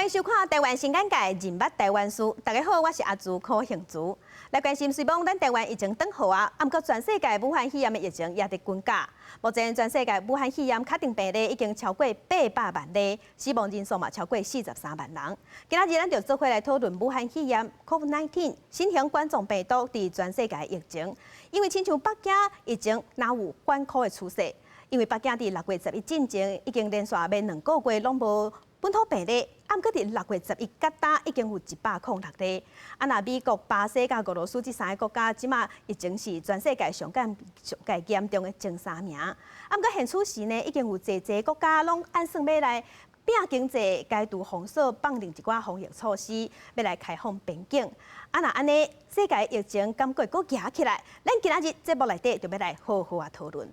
迎收看《台灣新眼界》，認捌台灣事。大家好，我是阿朱柯杏珠。來關心，雖罔咱台灣疫情轉好啊，毋過全世界武漢肺炎的疫情也佇增加。目前全世界武漢肺炎確定病例已經超過800萬例，死亡人數嘛超過43萬人。今仔日咱就做伙來討論武漢肺炎（COVID-19）新型冠狀病毒佇全世界的疫情。因為親像北京疫情若有反箍的趨勢，因為北京佇6月11進前已經連續欲2個月攏無本土病例，毋過佇6月11到今已經有106例。啊，若美國、巴西佮俄羅斯這三个國家，這馬疫情是全世界上艱上蓋嚴重的前三名。啊，毋過現此時呢，已經有濟濟國家攏按算欲來拚經濟、解除封鎖、放寬一寡防疫措施，欲來開放邊境。啊，若按呢，世界疫情敢會閣夯起來？咱今仔日節目內底就欲來好好仔討論。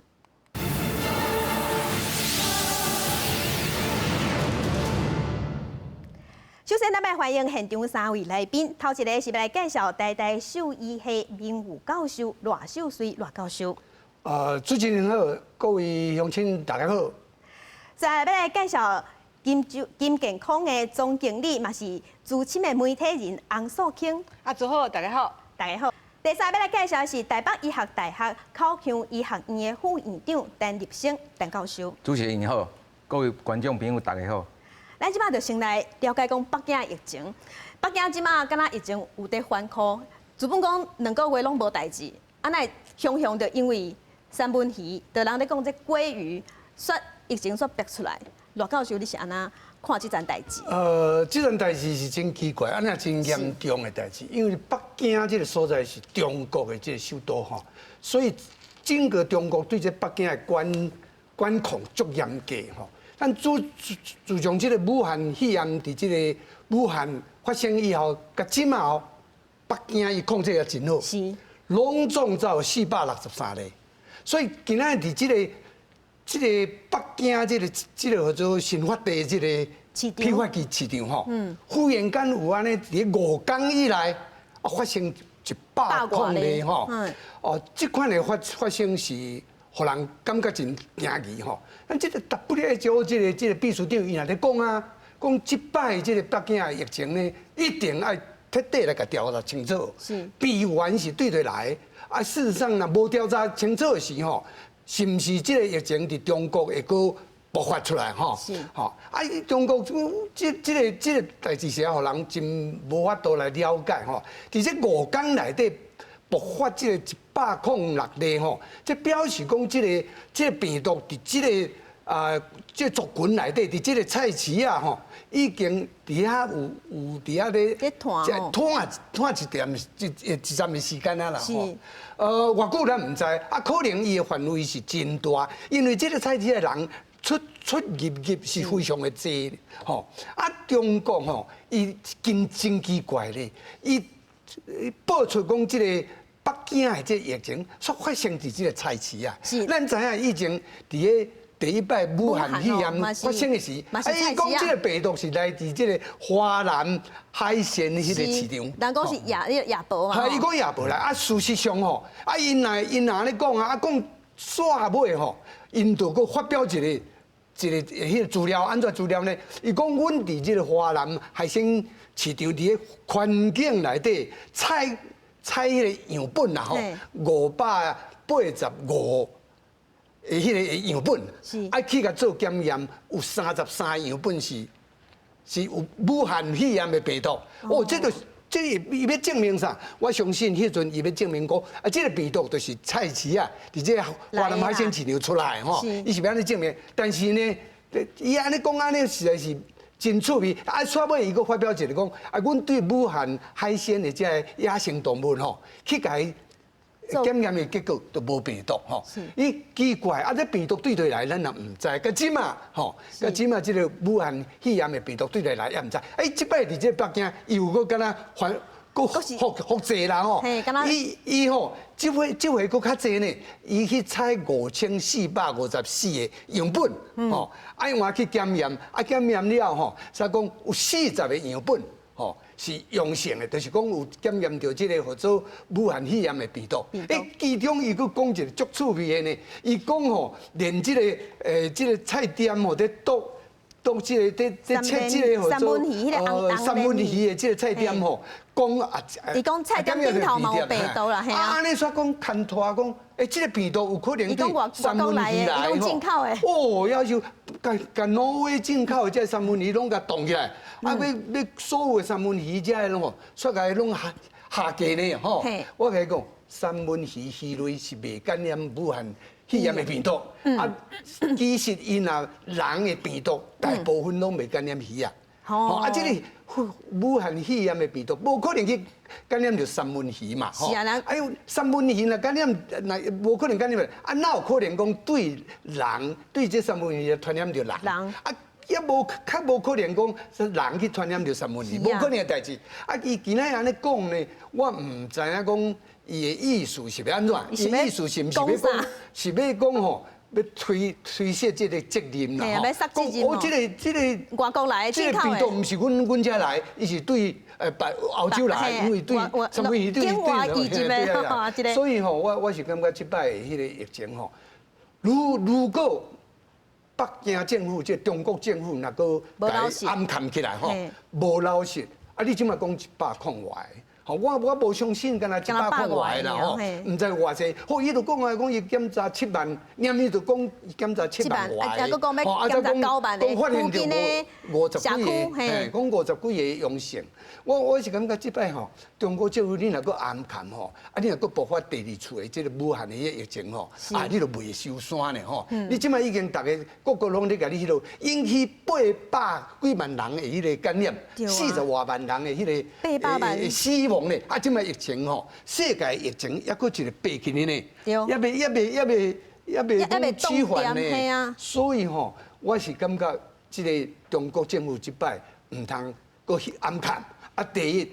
首先，咱來歡迎現場三位來賓。頭一个是欲來介紹台大獸醫系名譽教授賴秀穗賴教授。主持人好，各位鄉親大家好。再來欲來介紹金金健康的總經理，嘛是資深的媒體人洪素卿。阿祖好，大家好，大家好。第三欲來介紹的是台北醫學大學口腔醫學院的副院長陳立生陳教授。主持人好，各位觀眾朋友大家好。咱這馬就先來了解講北京的疫情。北京這馬敢若疫情有佇反箍，自本講2個月攏無代誌，啊哪會雄雄就因為三文魚，就人咧講這鮭魚，煞疫情煞爆出來。賴教授，你是按怎看這件代誌？這件代誌是真奇怪，按呢真嚴重的代誌，因為北京這个所在是中國的這个首都吼，所以整個中國對這北京的管管控足嚴格吼。咱自自從這个武漢肺炎佇這个武漢發生以後，到這馬哦，北京伊控制也真好，攏總才有463例，所以今仔日佇這个這个北京這个這个叫做新發地這个批發期市場吼，忽然間有按呢佇5天以來啊發生100例吼，哦，這款的發發生是予人感覺真驚異吼。咱這个 WHO 這个這个秘書長伊若咧講啊，講這擺這个北京的疫情呢，一定愛徹底來共調查清楚。病源是佗佗來的，啊，事實上若無調查清楚的時吼，是毋是這个疫情佇中國會閣爆發出來吼？吼啊！中國這這个這个代誌是予人真無法度來了解吼。佇這5天內底爆發這个106例吼，這表示講這个這个病毒佇這个啊這个族群內底，佇這个菜市仔吼，已經佇遐有有佇遐咧，這拖拖一點一一陣的時間啊啦吼。偌久咱毋知，啊，可能伊的範圍是真大，因為這个菜市的人出出入入是非常的濟吼。啊，中國吼，伊真真奇怪咧，伊報出講這个北京的這个疫情，煞發生佇這个菜市仔。咱知影以前佇个第一擺武漢肺炎發生的時，啊，伊講這个病毒是來自這个華南海鮮彼个市場。人講是夜夜婆嘛。係，伊講夜婆來，啊，事實上吼，啊，𪜶若𪜶若按呢講啊，啊，講煞尾吼，𪜶就閣發表一个一个彼个資料，按怎資料呢？伊講阮佇這个華南海鮮市場佇个環境內底採採彼个樣本啦吼，585的彼个樣本，啊去共做檢驗，有33樣本是是有武漢肺炎的病毒。哦，這就這伊欲證明啥？我相信彼陣伊欲證明講，啊，這个病毒就是菜市仔，佇這个華南海鮮市場出來吼，伊是欲按呢證明。但是呢，伊按呢講按呢，實在是真趣味。啊，煞尾伊閣發表一个講，啊，阮對武漢海鮮的這个野生動物吼，去共伊檢驗的結果都無病毒吼。伊奇怪，啊，這病毒佗佗來，咱也毋知。到這馬吼，到這馬這个武漢肺炎的病毒佗佗來也毋知。欸，這擺佇這北京又閣敢若反，閣複複製啦吼。伊伊吼，這回這回閣較濟呢。伊去採5454個樣本，吼，啊，伊換去檢驗，啊，檢驗了吼，才講有40個樣本，吼，是陽性的，就是講有檢驗著這个叫做武漢肺炎的病毒。欸，其中伊閣講一个足趣味的呢，伊講吼，連這个這个菜店吼佇剁當這个佇佇切這个號做三文魚的這个菜店吼，講啊，伊講菜店頂頭嘛有病毒啦，啊，按呢煞講牽拖講，欸，這个病毒有可能對三文魚來吼，哦，要求共共挪威進口的這个三文魚攏共凍起來，啊，欲欲所有的三文魚遮的攏吼，煞共伊攏下下架呢吼。我共你講，三文魚魚類是袂感染武漢肺炎的病毒，啊，其實伊若人的病毒，大部分攏袂感染魚啊。吼，啊，這个武漢肺炎的病毒，無可能去感染著三文魚嘛。是啊，哎喲，三文魚若感染，若無可能感染，啊，哪有可能講對人對這三文魚傳染著人？人啊，也無較無可能講人去傳染著三文魚，無可能的代誌。啊，伊今仔按呢講呢，我毋知影講伊的意思是欲按怎？伊意思是毋是欲講？是欲講吼？欲推推卸這个責任啦，吼！講我這个這个外國來的，這个病毒毋是阮阮遮來，伊是對別歐洲來，因為對三文魚對對對，所以吼，我我是感覺這擺的彼个疫情吼，如如果北京政府這中國政府若閣共掩藏起來吼，無老實，啊！你這擺講一百空外。吼，我我無相信，敢若一百空外啦吼，毋知偌濟。好，伊就講啊，講伊檢查7萬，連伊就講檢查7萬外，吼，啊，再講講發現著五十幾个，嘿，講五十幾个陽性。我我是感覺這擺吼，中國政府你若閣掩藏吼，啊，你若閣爆發第二次的這个武漢的疫情吼，啊，你就袂收山呢吼。你這擺已經逐个各國攏咧共你彼落引起八百幾萬人的彼个感染，四十外萬人的彼个死亡呢。啊，這擺疫情吼，世界疫情猶閣一个爬起來呢，猶未猶未猶未猶未講趨緩呢。所以吼，我是感覺這个中國政府這擺毋通閣去掩藏。啊，第一，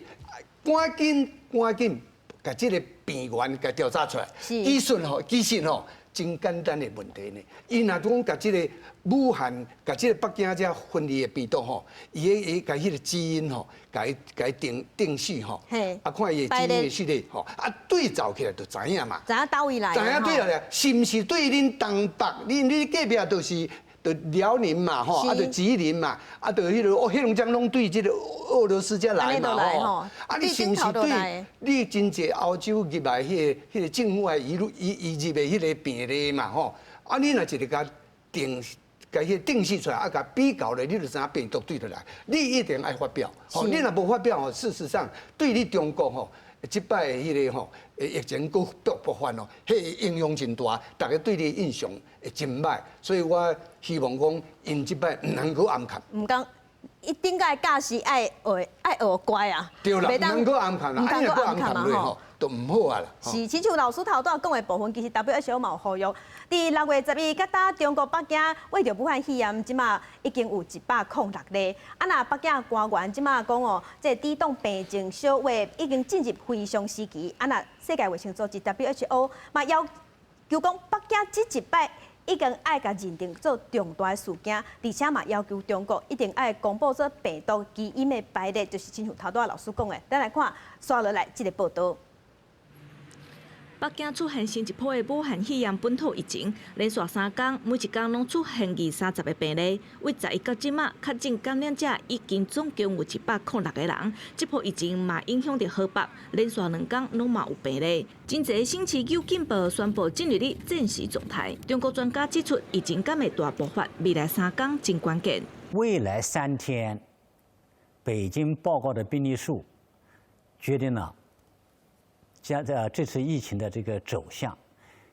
趕緊趕緊共這个病源共調查出來。其實吼，其實吼，真簡單的問題呢。伊若講共這个武漢、共這个北京遮分離的病毒吼，伊伊共彼个基因吼，共伊共伊定定序吼，啊，看伊的基因的序列吼，啊，對照起來就知影嘛。知影佗位來。知影對來，是毋是對恁東北？恁恁隔壁就是。就遼寧嘛，吼，啊，就吉林嘛，啊，就彼个哦，黑龍江攏對這个俄羅斯遮來嘛，吼，啊，你是毋是對你真濟歐洲入來彼个彼个政府來移入移移入的彼个病例嘛，吼，啊，你若一个共定共彼个定序出來，啊，共比較咧，你就知影病毒對佗來，你一定愛發表，吼，你若無發表吼，事實上對你中國吼，這擺的彼个吼，疫情閣爆發哦，彼个影響真大，逐家對你的印象會真歹，所以我希望講，𪜶這擺毋通閣掩藏。毋講，伊頂個教示愛學愛學乖啊，對啦，毋通閣掩藏啦，按呢閣掩藏落吼，就毋好啊啦。是，親像老師頭拄仔講的部分，其實 WHO 嘛有呼籲，佇6月11佮今中國北京為著武漢肺炎，這馬已經有106例。啊，若北京官員這馬講哦，這個抵擋病情小話已經進入非常時期。啊，若世界衛生組織 WHO 嘛要求講北京這一擺已經愛共認定做重大事件，而且嘛要求中國一定愛公布這病毒基因的排列，就是親像頭拄仔老師講的。咱來看煞落來這个報導。北京出現新一波的武漢肺炎本土疫情，連續3工，每一工攏出現二三十个病例。對十一到這馬，確診感染者已經總共有106個人。這波疫情嘛影響著河北，連續2工攏嘛有病例。真濟省市有警報宣布進入咧戰時狀態。中國專家指出，疫情敢會大爆發，未來三工真關鍵。未來3天，北京報告的病例數決定了將這這次疫情的這個走向。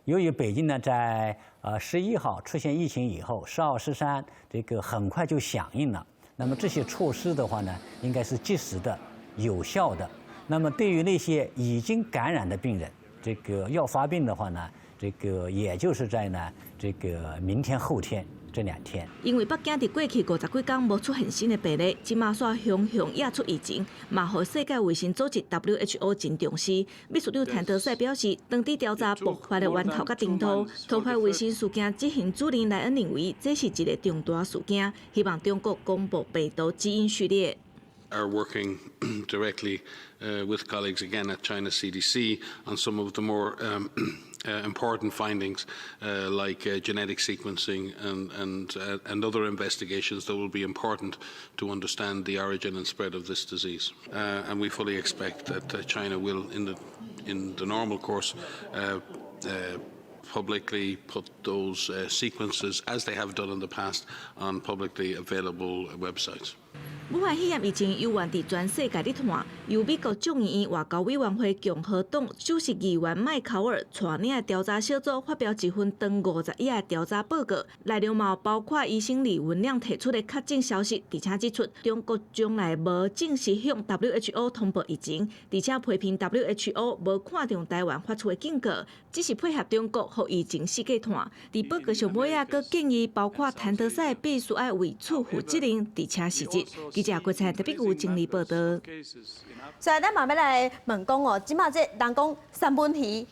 由於北京呢，在11號出現疫情以後，12、13這個很快就響應了。那麼這些措施的話呢，應該是及時的、有效的。那麼對於那些已經感染的病人，這個要發病的話呢，這個也就是在呢這個明天、後天這2天。因為北京佇過去50幾工無出現新的病例，這馬煞雄雄惹出疫情，嘛予世界衛生組織 WHO 真重視。秘書長譚德塞表示，當地調查爆發的源頭佮程度，突發衛生事件執行主任萊恩認為，這是一個重大事件，希望中國公布病毒基因序列。are working directly with colleagues again at China CDC on some of the more important findings like genetic sequencing and other investigations that will be important to understand the origin and spread of this disease. And we fully expect that China will, in the normal course, publicly put those sequences, as they have done in the past, on publicly available websites. 武漢肺炎疫情猶原佇全世界咧傳，由美國眾議院外交委員會共和黨首席議員麥考爾帶領的調查小組發表一份長50頁的調查報告，內容嘛包括醫生李文亮提出的確診消息，而且指出中國從來無正式向 WHO 通報疫情，而且批評 WHO 無看重台灣發出的警告，只是配合中國予疫情四界傳。佇報告上尾仔，閣建議包括譚德塞必須愛為此負責任，而且辭職。記者郭彩特別有整理報道。所以咱嘛欲來問講哦，這馬這人講三文魚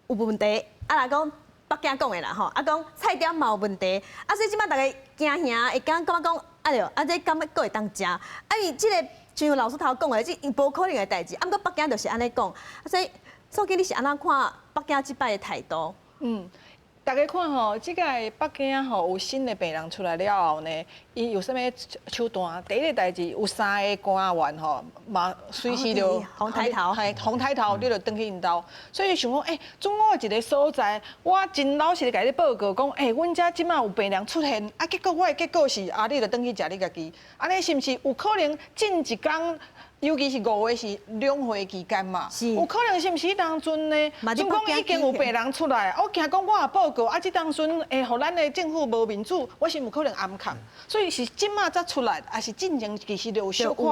有問題，啊若講北京講的啦吼，啊講菜店嘛有問題，啊所以這馬逐家驚嚇，會感覺講啊著，啊這敢欲閣會當食？啊因為這個像老師頭講的，這無可能的代誌，啊毋過北京就是按呢講，啊所以宋經你是按怎看北京這擺的態度？嗯。大家看吼，這個北京吼有新的病人出來了後呢，伊有啥物手段？第一个代誌有三个官員吼，嘛隨時就紅抬頭，嘿，紅抬頭，你就轉去𪜶兜。所以想講，欸，總共有一个所在，我真老實的共你報告講，欸，阮遮這馬有病人出現，啊，結果我的結果是，啊，你就轉去食你家己，按呢是毋是有可能進一工？尤其是五月是兩會期間嘛，有可能是毋是彼當陣呢？總講已經有病人出來，我驚講我也報告，啊，這當陣會予咱的政府無面子，我是有可能掩藏，所以是這馬才出來，抑是進前其實就有小可，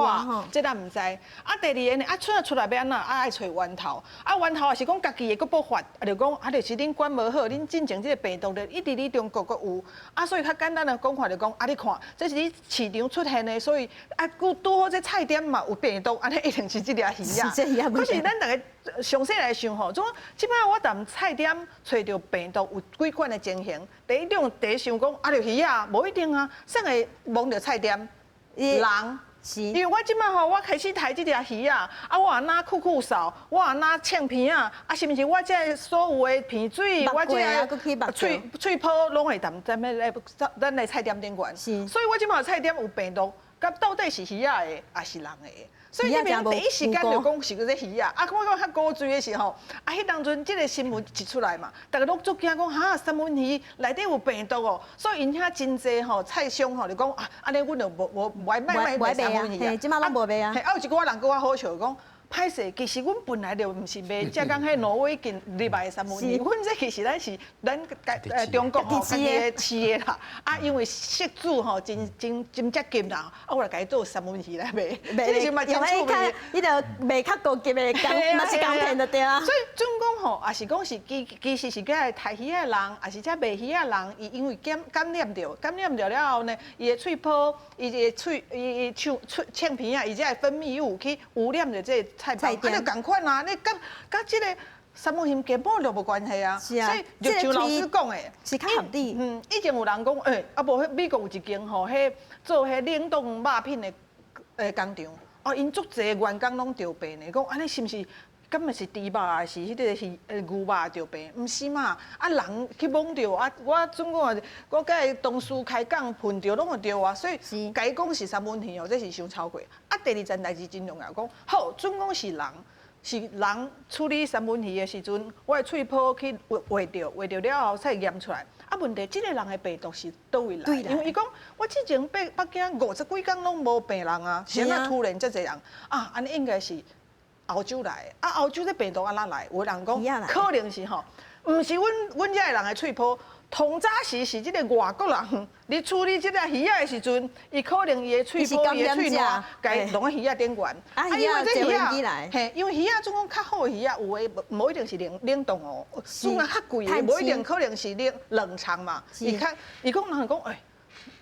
這咱毋知。啊，第二个呢，啊出來出來欲按怎？啊愛揣源頭，啊源頭也是講家己的閣爆發，啊就講啊就是恁管無好，恁進前這个病毒就一直佇中國閣有，啊所以較簡單的講法就講，啊你看，這是佇市場出現的，所以啊拄拄好這菜店嘛有病毒，按呢一定是這掠魚仔。可是咱逐家詳細來想吼，總這擺我踮菜店揣著病毒有幾款的情形。第一種第一想講啊，著魚仔，無一定啊，啥會摸著菜店人。因為我這擺吼，我開始刣這條魚仔，啊，我若酷酷掃，我若扦鼻仔，啊，是毋是我這所有的鼻水，我這个喙喙泡攏會踮咱咧咱的菜店頂懸。所以我這擺菜店有病毒，佮到底是魚仔的，抑是人的？所以這邊第一時間就講是這魚仔，啊，我講較古錐的時候，啊，彼當陣這个新聞一出來嘛，逐家攏足驚講哈，三文魚內底有病毒哦，所以𪜶遐真濟吼菜商吼就講啊，按呢阮就無無無愛賣賣賣三文魚啊，這馬攏無賣啊。嘿，啊有一寡人閣較好笑講。歹勢，其實阮本來就毋是賣浙江彼挪威進入來的三文魚，阮這其實咱是咱家中國吼家己的飼的啦。啊，因為宿主吼真真真接近啦，啊，我來共伊做三文魚來賣，這個是嘛真趣味。伊就賣較高級的，嘛是共騙就對啊。所以總講吼，也是講是其其實是這个刣魚的人，抑是這賣魚的人，伊因為感感染著，感染著了後呢，伊的喙泡，伊的喙，伊伊喙喙扦鼻仔，伊這个分泌物去污染著這個菜店，啊，就仝款啊！你佮佮這个三文魚根本就無關係啊。所以就像老師講的，是較合理。嗯，以前有人講，欸，啊無彼美國有一間吼，彼做彼冷凍肉品的工廠，哦，𪜶足濟員工攏著病的，講按呢是毋是？敢若是豬肉，抑是彼个是牛肉著病？毋是嘛？啊，人去摸著啊，我總講我佮伊同事開講聞著攏會著啊，所以共伊講是三文魚哦，這是傷超過。啊，第二層代誌真重要，講好，準講是人，是人處理三文魚的時陣，我的喙泡去畫畫著，畫著了後才驗出來。啊，問題這个人的病毒是佗位來？因為伊講我之前北北京五十幾工攏無病人啊，是按怎突然遮濟人？啊，按呢應該是歐洲來的，啊，歐洲這病毒按怎來？有人講可能是吼，毋是阮阮遮的人的喙泡，通早時是這个外國人，佇處理這个魚仔的時陣，伊可能伊的喙泡、伊的喙瀾，共伊弄佇魚仔頂懸。啊，因為這魚仔，嘿，因為魚仔總講較好的魚仔，有的無一定是冷冷凍哦，總講較貴的，無一定可能是冷冷藏嘛。伊較，伊講人講，欸，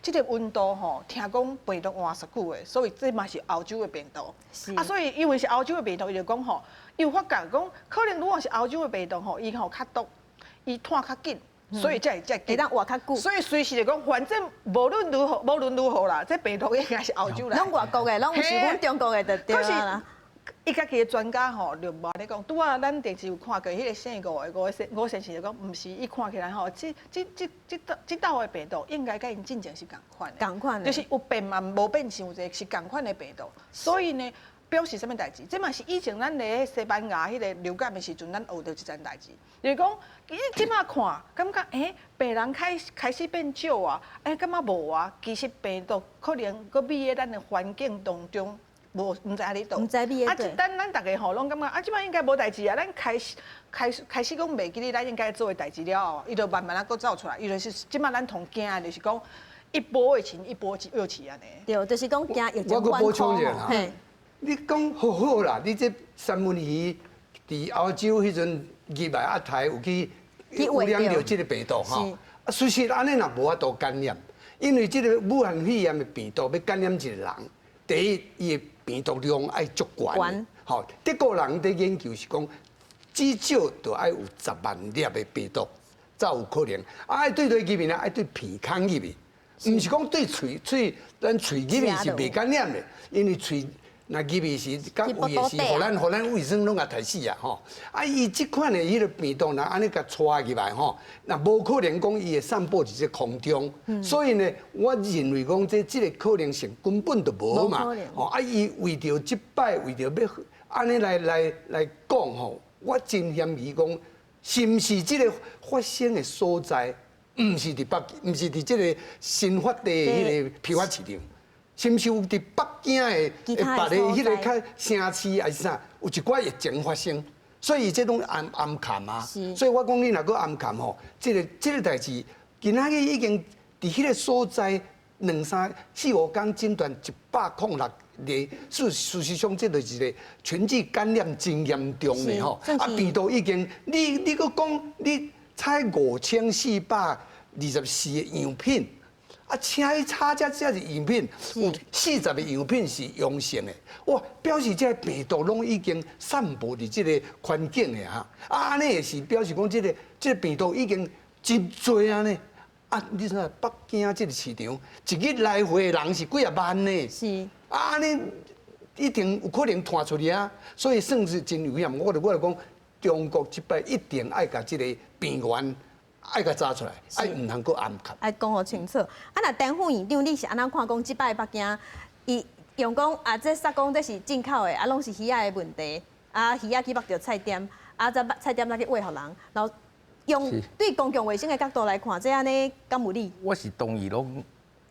這个溫度吼，聽講病毒活偌久的，所以這嘛是歐洲的病毒。啊，所以因為是歐洲的病毒，伊就講吼，伊有發覺講，可能如果是歐洲的病毒吼，伊吼較毒，伊傳較緊。所以才會遮會當活較久。所以隨時就講，反正無論如何，無論如何啦，這病毒應該是歐洲來。攏外國的，攏毋是阮中國的就對啦。伊家己的專家吼，就無按呢講。拄仔咱電視有看過彼個姓吳的吳先生就講，毋是，伊看起來吼，這這這這道這道的病毒應該佮𪜶進前是仝款的。仝款的。就是有變嘛，無變傷濟，是仝款的病毒。所以呢，表示啥物代誌？這嘛是以前咱佇西班牙彼個流感的時陣，咱學著一層代誌。就是講，你這馬看，感覺欸，病人開始變少啊，欸，感覺無啊？其實病毒可能閣佇咧咱的環境當中。無，毋知佇佗。毋知佇啊，咱逐家吼攏感覺啊，這擺應該無代誌啊。咱開始講袂記得咱應該做的代誌了後，伊就慢慢仔閣走出來。伊就是這擺咱同驚的，就是講一波未平，一波又起按呢。對，就是講驚疫情我閣補充一下嘿。你講好好啦，你這三文魚佇歐洲彼陣入來亞太有去污染著這個病毒吼。啊，事實按呢若無法度感染，因為這個武漢肺炎的病毒欲感染一個人，第一伊的病毒量愛足懸，吼，德國人佇研究是講，至少著愛有10萬粒的病毒才有可能。啊，愛對佗入去呢？愛對鼻孔入去，毋是講對喙喙，咱喙入去是袂感染的，因為喙若入去是佮胃的是，予咱胃酸攏共刣死啊吼。啊，伊這款的彼個病毒若按呢共帶入來吼，若無可能講伊會散播佇這空中，所以呢，我認為講這個可能性根本就無嘛。吼，啊，伊為著這擺為著欲按呢來講吼，我真嫌疑講，是毋是這個發生的所在，毋是佇北，毋是佇這個新發地的彼個批發市場。是毋是有佇北京的別个彼個較城市還是啥，有一寡疫情發生，所以這攏暗暗崁啊。所以我講你若閣暗崁吼，這個代誌，今仔日已經佇彼個所在兩三四五工診斷106例，事實上這就是一個群聚感染真嚴重的吼。啊，病毒已經，你閣講你採5424個樣品。啊，請伊查這這是樣品，有40個樣品是陽性的，哇，表示這個病毒攏已經散布佇這個環境的哈。啊，按呢是表示講這個病毒已經真濟啊呢。啊，你知影北京這個市場，一日來回的人是幾仔萬呢？啊，按呢一定有可能傳出去啊，所以算是真危險。我就講，中國這擺一定愛共這個病源愛共查出來，愛毋通閣暗崁。愛講予清楚。啊，若陳副院長，你是按怎看？講這擺北京，伊用講啊，這煞講這是進口的，啊，攏是魚仔的問題，啊，魚仔去縛著菜店，啊，再菜店再去餵予人，然後用對公共衛生的角度來看，這按呢敢有理？我是同意攏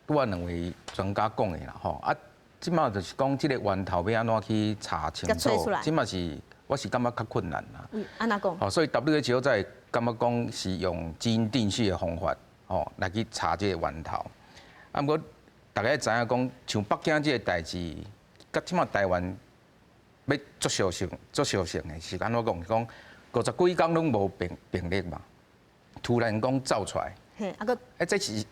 拄仔兩位專家講的啦，吼啊，這擺就是講這個源頭欲按怎去查清楚，這擺是我是感覺較困難啦。嗯，按怎講？吼，所以 WHO 才感覺講是用基因定序的方法，吼來去查這個源頭。啊，毋過大家知影講，像北京這個代誌，佮這擺台灣欲足相像、足相像的是按怎講？講50幾工攏無病例嘛，突然講走出來。嘿，啊閣。欸，這是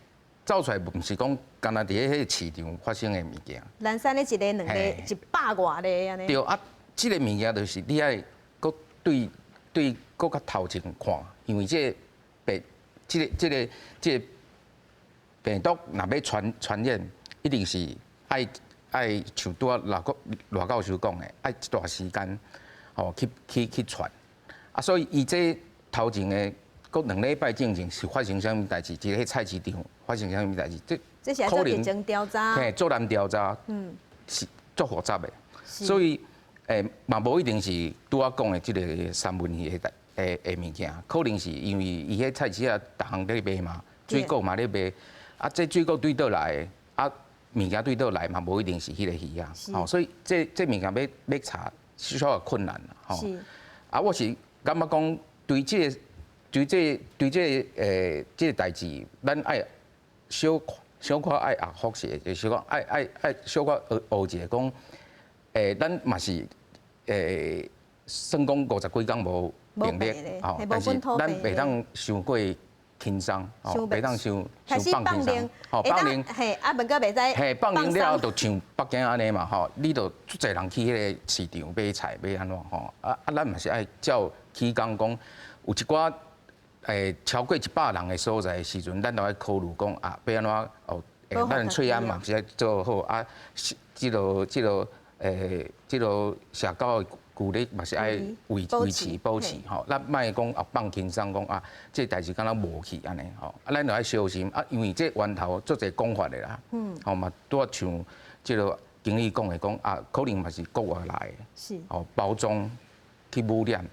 走出來，毋是講干焦佇彼個市場發生的物件。南山的一个、兩個、一百外个按呢。對啊，這個物件就是你愛閣對對閣較頭前看，因為這個病，這個病毒若欲傳染，一定是愛像拄仔賴教授講的，愛一段時間，吼去傳。啊，所以伊這頭前的閣2禮拜進前是發生啥物代誌？佇彼菜市場發生啥物代誌？這是做疫情調查。嘿，做難調查，是足複雜的，所以嘛無一定是拄仔講的這個三文魚的物件，可能是因為伊彼菜市仔逐項咧賣嘛，水果嘛咧賣，啊，這水果對佗來的，啊，物件對佗來嘛，無一定是彼個魚仔，吼，所以這物件欲查小可困難啦，吼。啊，我是感覺講對這個代誌，咱愛小可愛學複習，就是講愛小可學一下講，咱嘛是算講50幾工無病例，吼，但是咱袂當傷過輕鬆，吼，袂當傷放輕鬆，吼，放靈，嘿，啊，毋過袂使，嘿，放靈了後就像北京按呢嘛，吼，你就足濟人去彼個市場買菜買按怎吼，啊，咱嘛是愛照起工講，有一寡超過100人的所在的時陣，咱就愛考慮講啊，欲按怎哦，咱喙罨嘛是愛做好啊，這個社交的距離嘛是愛維持保持吼，咱莫講啊放輕鬆講啊，這代誌敢若無去按呢吼，啊咱就愛小心啊，因為這源頭足濟講法的啦，吼嘛拄仔像這個經理講的講啊，可能嘛是國外來的，哦包裝去污染，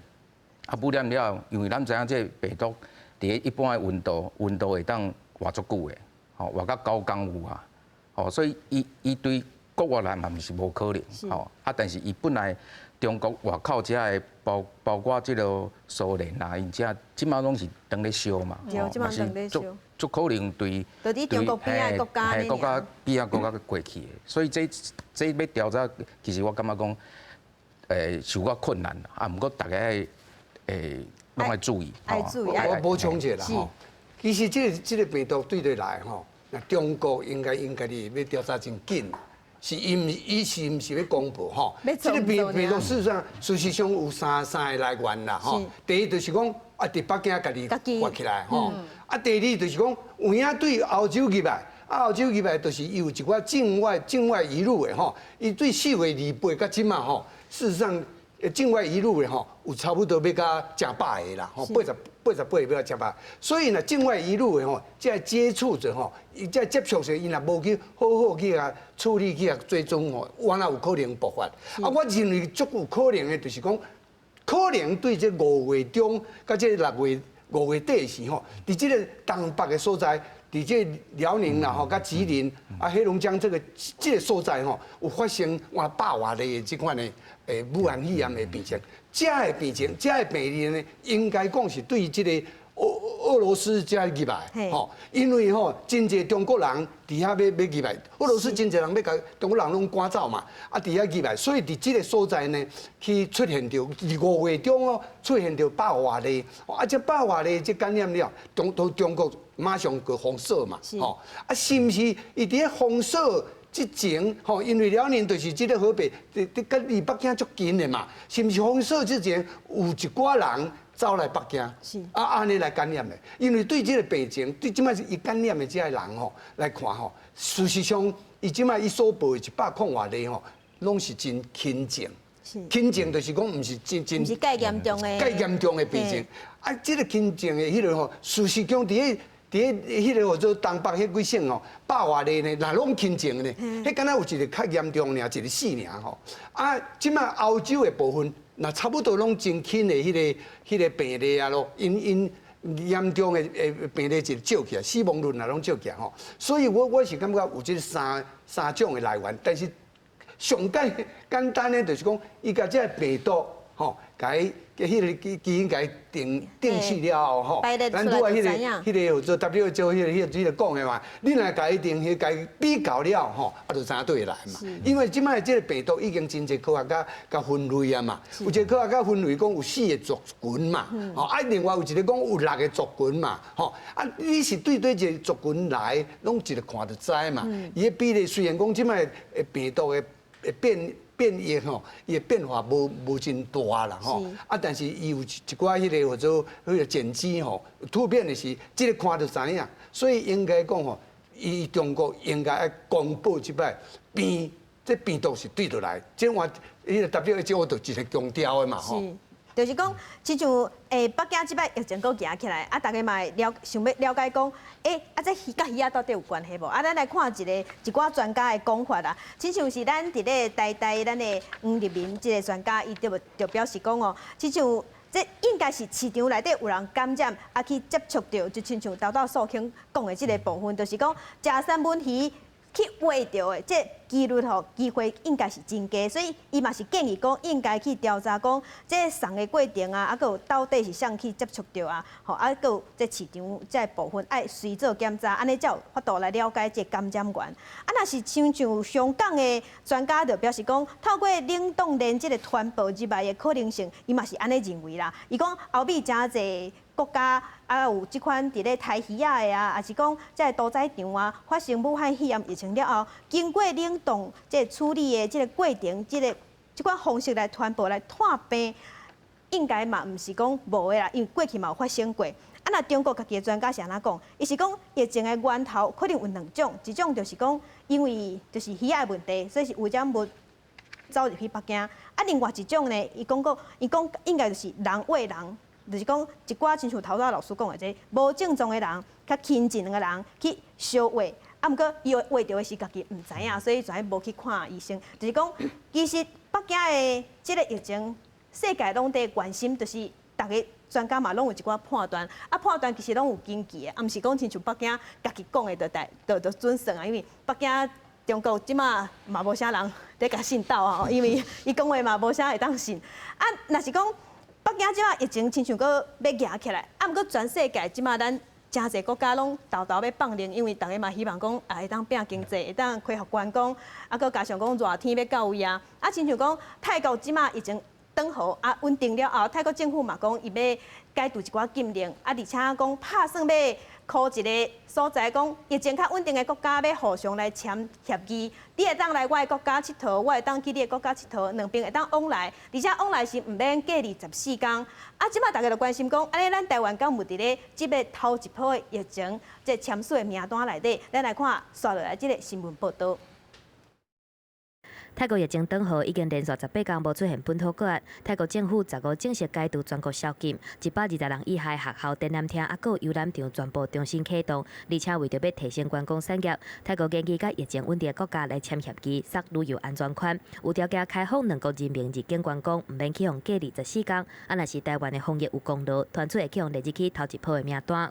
啊污染了，因為咱知影這個病毒佇咧一般的溫度，溫度會當活足久的，吼活到9工有啊，吼所以伊對國外來嘛毋是無可能，吼啊但是伊本來中國外口遮的包括這個蘇聯啊，𪜶遮這馬攏是當咧燒嘛，嘛是足足可能對對中國邊仔國家國家邊仔國家過去的，所以這欲調查，其實我感覺講，受較困難，啊，毋過大家愛攏愛注意，愛注意。我補充一下啦吼，其實這個病毒對對來吼，那中國應該你欲調查真緊。是伊毋伊是毋是欲公布吼？這個病毒事實上有三個來源啦吼。第一就是講啊，佇北京家己發起來吼。啊，第二就是講有影對歐洲入來，啊歐洲入來就是伊有一寡境外移入的吼。伊對4月28到這馬吼，事實上境外移入的吼，有差不多欲到成百個啦，吼88個欲到成百。所以呢，境外移入的吼，這接觸者吼，伊這接觸者，伊若無去好好去共處理去共追蹤吼，原來有可能爆發。啊，我認為足有可能的，就是講，可能對這5月中佮這6月5月底時吼，佇這個東北的所在，佇這遼寧啦吼，佮吉林啊黑龍江這個所在吼，有發生哇百外例的這款的武漢肺炎的病情。這個病情，這個病例呢，應該講是對這個俄羅斯遮入來，吼，因為吼真濟中國人佇遐欲入來，俄羅斯真濟人欲共中國人攏趕走嘛，啊佇遐入來，所以佇這個所在呢，去出現著佇5月中哦，出現著百外例，啊這百外例這感染了，中國馬上就封鎖嘛，吼，啊是毋是伊佇咧封鎖之前，吼，因為遼寧就是這個河北，佇佮離北京足近的嘛，是毋是封鎖之前有一寡人走來北京，啊按呢來感染的？因為對這個病情，對這擺是伊感染的這个人吼來看吼，事實上，伊這擺伊所報的100外例吼，攏是真輕症。輕症就是講，毋是真真，毋是蓋嚴重的，蓋嚴重的病情。啊，這個輕症的彼個吼，事實上佇彼個叫做東北彼幾省吼，百外例呢，若攏輕症呢，彼敢若有一個較嚴重爾，一個死爾吼。啊，這擺歐洲的部分，若差不多攏真輕的彼個病例啊囉，𪜶嚴重的病例就少起來，死亡率也攏少起來吼。所以我是感覺有這三種的來源，但是上簡簡單的就是講，伊共這個病毒吼，共伊彼個基因共伊定序了後吼，咱拄仔彼個叫做 WHO 彼個講的嘛，你若共伊定序，共伊比較了吼，啊就知影佗位來嘛。因為這擺這個病毒已經真濟科學家共分類啊嘛，有一個科學家分類講有四個族群嘛，吼啊另外有一個講有六個族群嘛，吼啊你是對佗一個族群來，攏一個看就知嘛。伊的比例雖然講這擺的病毒的變異吼，伊的變化無真大啦吼，啊，但是伊有一寡彼個叫做彼個剪輯吼，突變的是這個看就知影，所以應該講吼，伊中國應該愛公布這擺病，這病毒是對佗來，這換彼個 WHO 就一個強調的嘛吼。就是講，親像北京這擺疫情閣行起來，啊，大家嘛會了想欲了解講，啊，這魚佮魚仔到底有關係無？啊，咱來看一寡專家的講法啦。親像是咱佇咧台大咱的黃立民這個專家，伊就表示講哦，親像這應該是市場內底有人感染，啊去接觸著，就親像頭拄素卿講的這個部分，就是講食三文魚去餵著的，這幾率吼機會應該是真低，所以伊嘛是建議講應該去調查講這送的過程啊，啊，閣有到底是啥去接觸著啊，吼，啊，閣有這市場這部分愛隨做檢查，按呢才有法度來了解這感染源。啊，若是親像香港的專家就表示講，透過冷凍鏈這個傳播入來的可能性，伊嘛是按呢認為啦。伊講歐美誠濟國家啊，有這款佇咧刣魚仔的啊，抑是講這個屠宰場啊，發生武漢肺炎疫情了後，經過冷凍這個處理的這個過程，這款方式來傳播來傳病，應該嘛毋是講無的啦，因為過去嘛有發生過。啊，啊，若中國家己的專家是按怎講？伊是講疫情的源頭可能有兩種，一種就是講因為就是魚仔的問題，所以是污染物走入去北京。啊，另外一種呢，伊講過，伊講應該就是人餵人，就是講一寡親像頭拄仔老師講的這無症狀的人，較親近兩个人去相餵。啊，毋過伊餵著的是家己毋知影，所以就無去看醫生。就是講，其實北京的這个疫情，世界攏佇關心，就是逐个專家嘛攏有一寡判斷。啊，判斷其實攏有根據的，啊，毋是講親像北京家己講的就代就就準算啊，因為北京中國這馬嘛無啥人佇共信鬥啊，因為伊講話嘛無啥會當信。啊，若是講北京這馬疫情親像閣欲夯起來，啊，毋過全世界這馬咱誠濟國家攏沓沓欲放靈，因為逐个嘛希望講啊會當拼經濟，會當恢復觀光，啊，閣加上講熱天欲到位啊，啊，親像講泰國這馬疫情轉好啊穩定了後，泰國政府嘛講伊欲解除一寡禁令，啊，而且講拍算欲箍一个所在講疫情較穩定的國家，欲互相來簽協議，你會當來我的國家𨑨迌，我會當去你的國家𨑨迌，兩邊會當往來，而且往來是毋免隔離14工。啊，這馬逐家就關心講，按呢咱台灣敢有佇咧這个頭一波的疫情這簽署的名單內底？咱來看紲落來這个新聞報導。泰國疫情轉好，已經連續18工無出現本土個案。泰國政府15正式解除全國宵禁，120人以下學校、展覽廳啊，閣有遊覽場全部重新啟動。而且為著欲提升觀光產業，泰國研議佮疫情穩定的國家來簽協議，設旅遊安全圈，有條件開放兩國人民入境觀光，毋免去予隔離14工。啊，若是台灣的防疫有功勞，傳出會去予列入去頭一波的名單。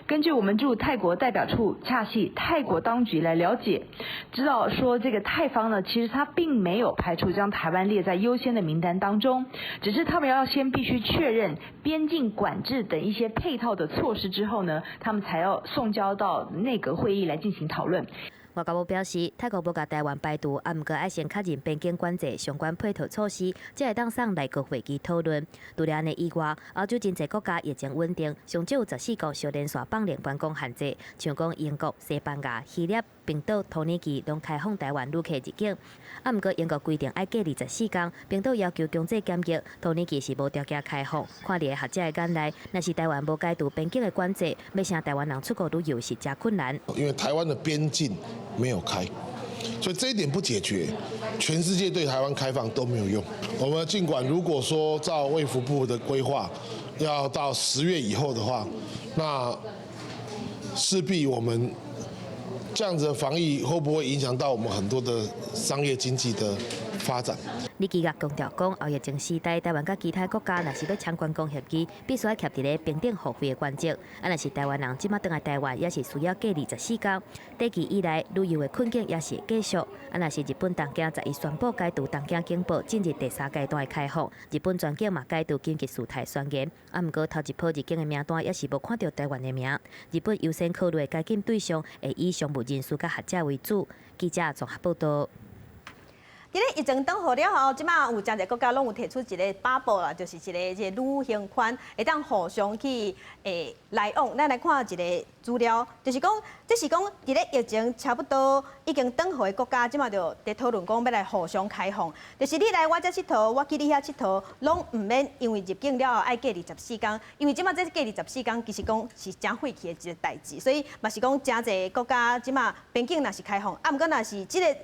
根據我們駐泰國代表處洽繫泰國當局來了解，知道說這個泰方呢，其實他並沒有排除將台灣列在優先的名單當中，只是他們要先必須確認邊境管制等一些配套的措施之後呢，他們才要送交到內閣會議來進行討論。外交部表示，泰國無共台灣排除，啊，毋過愛先確認邊境管制相關配套措施，才會當送內閣會議討論。除了按呢以外，歐洲真濟國家疫情穩定，上少有14國小連續放靈觀光限制，像講英國、西班牙、希臘、冰島、土耳其攏開放台灣旅客入境。啊，毋過英國規定愛隔離十四工，冰島要求強制檢疫，土耳其是無條件開放。看佇學者的眼內，若是台灣無解除邊境的管制，欲請台灣人出國旅遊是誠困難。因為台灣的邊境沒有開，所以這一點不解決，全世界對台灣開放都沒有用。我們儘管如果說照衛福部的規劃，要到10月以後的話，那勢必我們這樣子的防疫會不會影響到我們很多的商業經濟的發展？李基岳強調講，後疫情時代，台灣佮其他國家若是欲簽觀光協議，必須愛徛佇咧平等互惠的原則。啊，若是台灣人這馬轉來台灣，也是需要隔離十四工。短期以來，旅遊的困境也是會繼續。啊，若是日本東京11宣布解除東京警報，進入第三階段的開放。日本全境嘛解除緊急事態宣言。啊，毋過頭一波入境的名單也是無看著台灣的名。日本優先考慮的解禁對象會以商務人士佮學者為主。記者綜合報導。佇咧疫情轉好了後，這馬有誠濟國家攏有提出一个 bubble 啦，就是一个這个旅行圈，會當互相去來往。咱來看一个資料，就是講，這是講佇咧疫情差不多已經轉好的國家，這馬就佇討論講欲來互相開放，就是你來我遮𨑨迌，我去你遐𨑨迌，攏毋免因為入境了後愛隔離十四工，因為這馬這隔離十四工，其實講是誠費氣的一个代誌，所以嘛是講誠濟國家這馬邊境若是開放，啊，毋過若是這个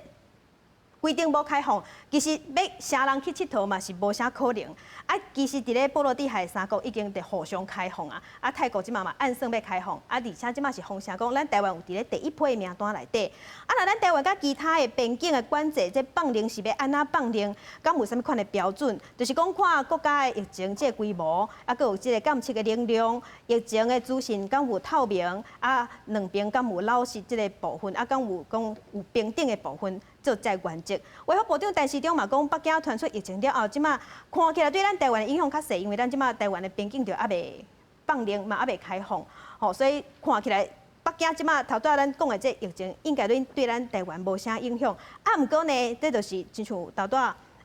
規定無開放，其實欲啥人去𨑨迌嘛是無啥可能。啊，其實佇咧波羅的海三國已經佇互相開放啊，啊泰國這馬嘛按算欲開放，啊而且這馬是風聲講，咱台灣有佇咧第一批名單內底。啊，若咱台灣佮其他的邊境的管制，這放靈是欲按怎放靈？敢有啥物款的標準？就是講看國家的疫情這個規模，啊，閣有這个監測的能量，疫情的資訊敢有透明？啊，兩邊敢有老實這个部分？啊，敢有講有平等的部分？做這原則。衛福部長陳時中嘛講，北京傳出疫情了後，這馬看起來對咱台灣的影響較細，因為咱這馬台灣的邊境就猶未放靈，嘛猶未開放，吼，所以看起來北京這馬頭拄仔咱講的這疫情，應該對咱台灣無啥影響。啊，毋過呢，這就是親像頭拄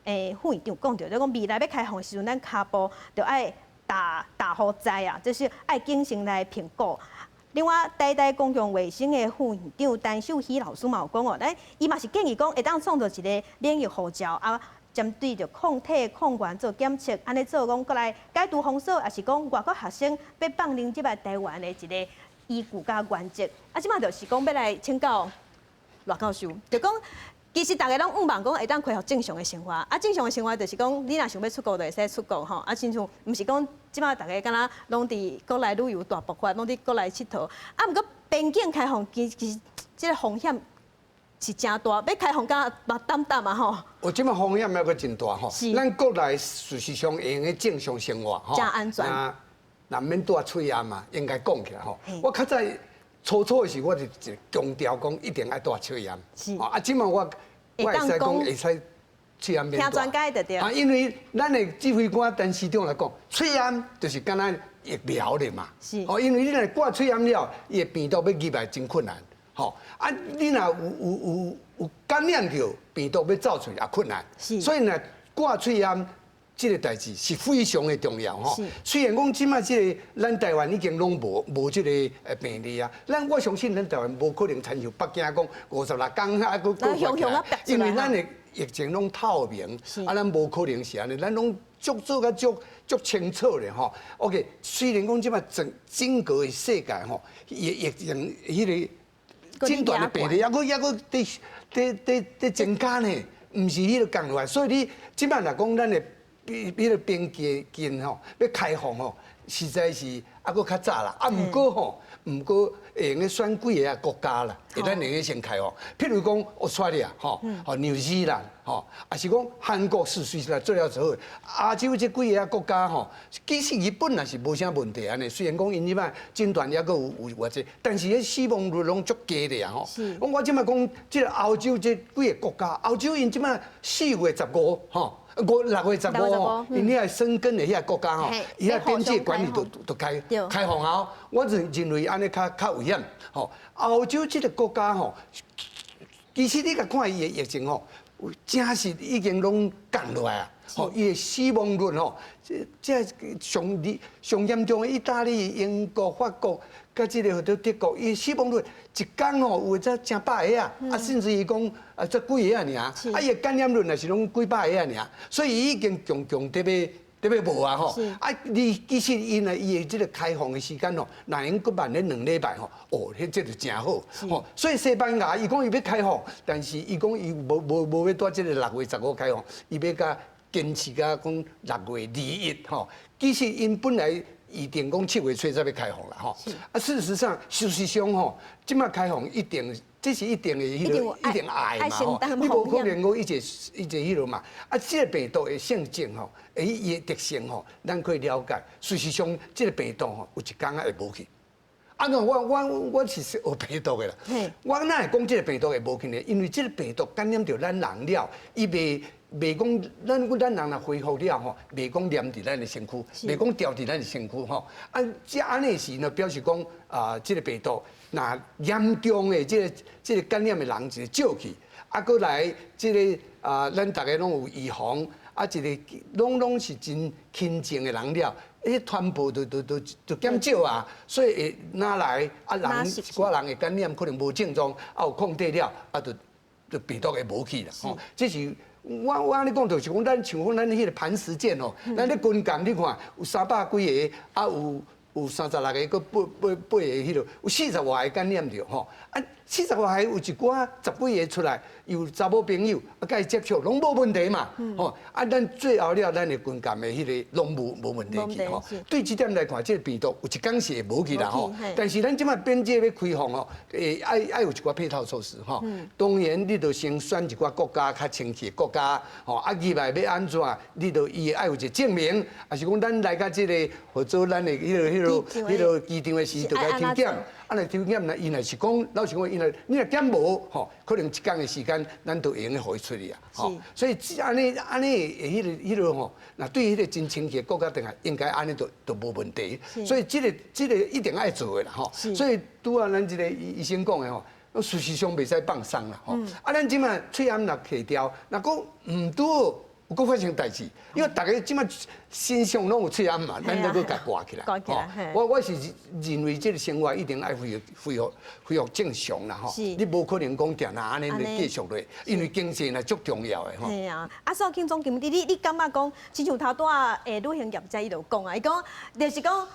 仔副院長講著，就講未來欲開放的時陣，咱跤步就愛踏踏予知啊，就是愛謹慎來評估。另外，台大公共衛生的副院長陳秀熙老師嘛有講哦，咱伊嘛是建議講，會當創造一个免疫護照啊，針對著抗體抗原做檢測，按呢做講過來解除封鎖，抑是講外國學生欲放入這擺台灣的一个依據佮原則。啊，這擺就是講欲來請教賴教授，就講其實大家攏向望講會當恢復正常的生活，啊，正常的生活就是講你若想欲出國就會使出國吼，啊，親像毋是講這擺大家敢若攏佇國內旅遊大爆發，攏佇國內𨑨迌，啊，毋過邊境開放其實這个風險是誠大，欲開放敢嘛膽膽啊吼。我這擺風險猶閣真大吼，咱國內事實上會用得正常生活吼，誠安全。若免戴喙罨嘛，應該講起來吼。我較早初初的時，我就強調講一定愛戴喙罨。啊，這擺我會使講會使喙罨免戴。聽專家就對。啊，因為咱的指揮官陳時中來講，喙罨就是敢若疫苗咧嘛。哦，因為你若掛喙罨了，伊的病毒欲入來真困難。吼，啊，你若有感染著病毒欲走出來也困難。所以呢，掛喙罨這个代誌是非常的重要吼。雖然講這擺這个咱台灣已經攏無這个病例啊，咱我相信咱台灣無可能親像北京講56工啊，閣閣發起來，因為咱的疫情攏透明，啊，咱無可能是按呢，咱攏足做甲足足清楚咧吼。OK，雖然講這擺整整個的世界吼，疫情彼个診斷的病例，猶閣佇增加呢，毋是彼个降落來，所以你這擺若講咱的彼个邊境吼，欲開放吼，實在是猶閣較早啦。啊，毋過會用得選幾个國家啦，會咱會用先開放。譬如講，澳大利亞吼，吼紐西蘭吼，抑是講韓國事實上做了之後，亞洲這幾个國家吼，其實日本也是無啥問題按呢。雖然講𪜶這擺診斷猶閣有偌濟，但是彼死亡率攏足低的啊吼。我這擺講，這个歐洲這幾个國家，歐洲𪜶這擺4月15吼。五6月15吼，𪜶遐個申根的遐個國家吼，伊遐邊界管理都開放啊！我認為按呢較較危險吼。歐洲這个國家吼，其實你共看伊的疫情吼，真是已經攏降落來啊！吼，伊的死亡率吼，這上上嚴重的意大利、英國、法國，佮這个或者德國，伊死亡率一工吼有的才成百个啊，啊甚至於講啊才幾个爾，啊伊的感染率也是攏幾百个爾，所以伊已經強強佇欲無啊吼，啊你其實𪜶啊伊的這个開放的時間吼，若會用閣慢咧兩禮拜吼，哦，彼這就誠好吼。所以西班牙伊講伊欲開放，但是伊講伊無欲佇這个6月15開放，伊欲共堅持共講6月21吼。其實𪜶本來預定講7月初才欲開放啦吼。啊，事實上吼，這擺開放一定這是一定的彼个一定愛嘛吼，你無可能講一個一個彼落嘛。啊，這个病毒的性質吼，伊的特性吼，咱可以了解。事實上，這个病毒吼，有一工仔會無去。啊，那我是學病毒的啦。我哪會講這个病毒會無去呢？因為這个病毒感染著咱人了，伊袂講咱人若恢復了吼，袂講黏佇咱的身軀，袂講牢佇咱的身軀吼。啊，這按呢時呢，表示講啊，這个病毒若嚴重的這个感染的人一個少去，啊，閣來這个啊，咱逐个攏有預防，啊，一个攏是真輕症的人了，彼傳播就減少啊，所以會哪來啊人一寡人會感染可能無症狀，啊有抗體了，啊就病毒會無去啦，吼，這是。我按呢講就是講，咱像講咱彼个磐石艦吼，咱咧軍艦你看有三百幾个，啊有36個，閣八個彼落，有四十外个感染著吼，啊四十外个有一寡十幾个出來，有查某朋友啊，共伊接觸攏無問題嘛，吼啊咱最後了，咱的軍艦的彼个攏無問題去吼。對這點來看，這个病毒有一工是會無去啦吼。但是咱這擺邊界欲開放吼，會愛有一寡配套措施吼。當然，你著先選一寡國家較清氣的國家吼，啊入來欲按怎，你著伊愛有一個證明，抑是講咱來到這个合作咱的彼落機場的時，著共抽檢。啊，若抽檢，若伊若是講，老實講，伊若你若檢無吼，可能一工的時間，咱就會用得予伊出去啊。吼，所以按呢按呢，彼个吼，若對彼个真清氣的國家轉來，應該按呢就無問題。所以這个一定愛做的啦，吼。所以拄仔咱這个醫生講的吼，事實上袂使放鬆啦，吼。啊，咱這擺喙罨若提掉，若講毋拄有閣發生代誌，因為大家這馬身上攏有喙罨嘛，咱閣閣共掛起來。掛起來。我是認為這个生活一定愛恢復正常啦吼。你無可能講定定按呢繼續落，因為經濟若足重要的吼。係啊，啊，所以總經理，你感覺講，親像頭拄仔旅行業者伊就講啊，伊講就是講，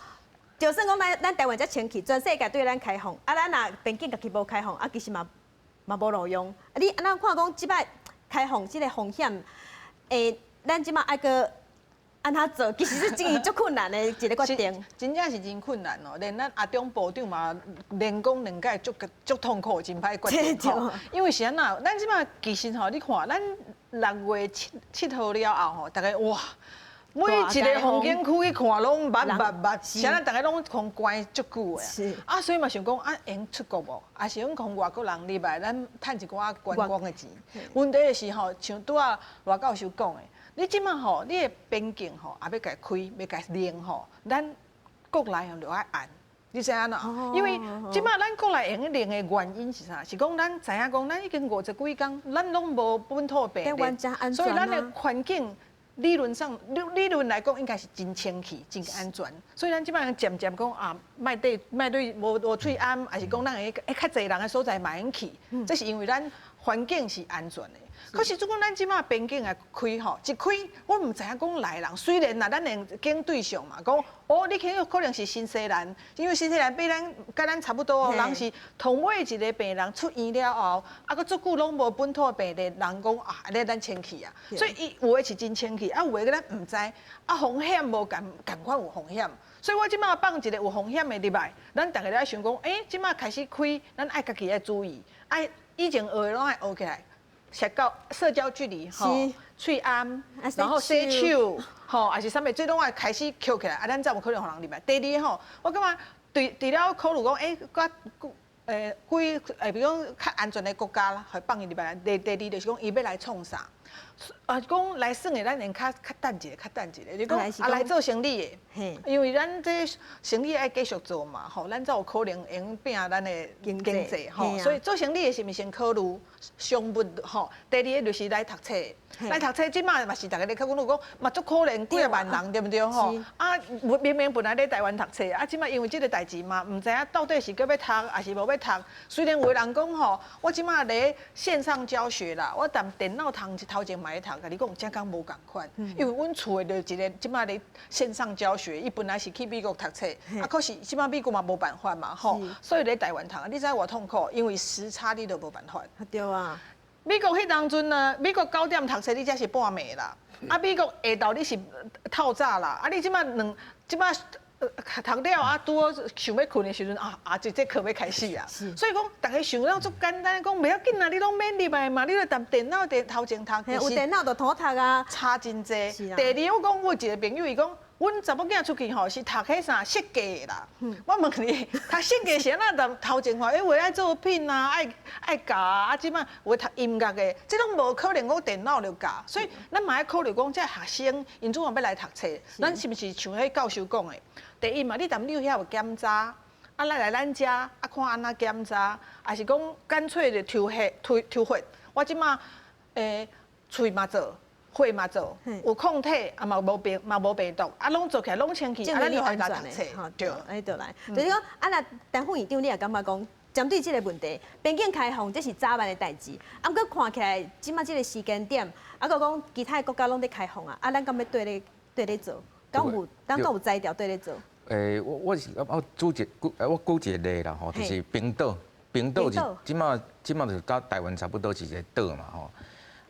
就算講咱台灣遮清氣，全世界對咱開放，啊，咱若邊境家己無開放，啊，其實嘛無路用。啊，你按怎看講這擺開放這个風險？咱這馬愛閣按怎做？其實是真足困難的一个決定。真正是真困難哦，連咱阿中部長嘛，連講兩擺足足痛苦，真歹決定吼。因為是按怎？咱這馬其實吼，你看咱6月7號了後吼，逐家哇，每一个風景區去看攏密密密，是按怎？逐家攏予關足久的。啊，所以嘛想講啊，會用出國無？抑是講予外國人入來，咱趁一寡觀光的錢。問題是吼，像拄仔賴教授講的。你這馬吼，你的邊境吼，也欲共開，欲共連吼，咱國內吼就愛按，你知影無？因為這馬咱國內會用連的原因是啥？是講咱知影講，咱已經50幾工，咱攏無本土病例，所以咱的環境理論上理論來講，應該是真清氣、真安全。所以咱這馬漸漸講啊，莫對莫對無喙罨，抑是講咱會較濟人的所在嘛會用去，這是因為咱環境是安全的。可是，如果咱這馬邊境來開吼，一開，我毋知影講來人。雖然啦，咱會揀對象嘛，講哦，你可能是新西蘭，因為新西蘭比咱佮咱差不多哦，人是同尾一个病人出院了後，啊，閣足久攏無本土病例，人講啊，按呢咱清氣啊，所以伊有的是真清氣，啊，有的咱毋知，啊，風險無仝仝款有風險，所以我這馬放一个有風險的入來，咱逐家咧想講，欸，這馬開始開，咱愛家己愛注意，愛以前學的攏愛學起來。社交距離吼，喙罨，然後洗手，吼，抑是啥物，這攏愛開始抾起來，啊，咱才有可能予人入來。第二吼，我感覺除了考慮講，欸，較幾比如講較安全的國家啦，予放伊入來。第二就是講，伊欲來創啥？啊，講來耍的，咱會較較等一下，較等一下。就講啊，來做生意的，因為咱這生意愛繼續做嘛，吼，咱才有可能會用拼咱的經濟吼。所以做生意的是毋是先考慮商務吼？第二个就是來讀冊，來讀冊，這馬嘛是逐家咧較阮有講，嘛足可憐幾仔萬人對毋對吼？啊，明明本來咧台灣讀冊，啊，這馬因為這个代誌嘛，毋知影到底是閣欲讀，抑是無欲讀。雖然有的人講吼，我這馬咧線上教學啦，我踮電腦頭前嘛咧讀，共你講，這敢無仝款，因為阮厝的就一個這馬咧線上教學，伊本來是去美國讀冊，啊，可是這馬美國嘛無辦法嘛，吼，所以咧台灣讀，你知偌痛苦？因為時差你都無辦法。對啊。美國彼當陣呢，美國9點讀冊，你才是半暝啦。啊，美國下晝你是透早啦。啊，你這馬兩這馬讀了啊，拄好想欲睏的時陣啊啊，這課欲開始啊。所以講，逐家想了足簡單，講袂要緊啊，你攏免入來嘛，你就踮電腦佇頭前讀。有電腦就通讀啊。差真濟。第二，我講我有一个朋友，伊講，阮查某囝出去吼是讀彼啥設計的啦。我問你，讀設計是按怎踮頭前看？欸，有的愛作品啊，愛教啊，啊，這馬有的讀音樂的，這攏無可能講電腦就教。所以咱嘛愛考慮講，這學生𪜶總嘛欲來讀冊，咱是毋是像彼教授講的？第一嘛，你踮你遐有檢查，啊，來咱遮啊，看按怎檢查，抑是講乾脆就抽血、抽血。我這馬喙嘛做。血嘛做，有抗體，啊嘛無病，嘛無病毒，啊攏做起來攏清氣，啊咱就予伊來讀冊，對，按呢就來。就是講，啊若陳副院長，你也感覺講，針對這个問題，邊境開放這是早晚的代誌，啊，毋過看起來，這馬這个時間點，啊，閣講其他的國家攏咧開放啊，啊，咱敢欲綴咧做？敢有，咱敢有才調綴咧做？我是我舉一我舉一个例啦吼，就是冰島，冰島是這馬就是佮台灣差不多是一个島嘛吼。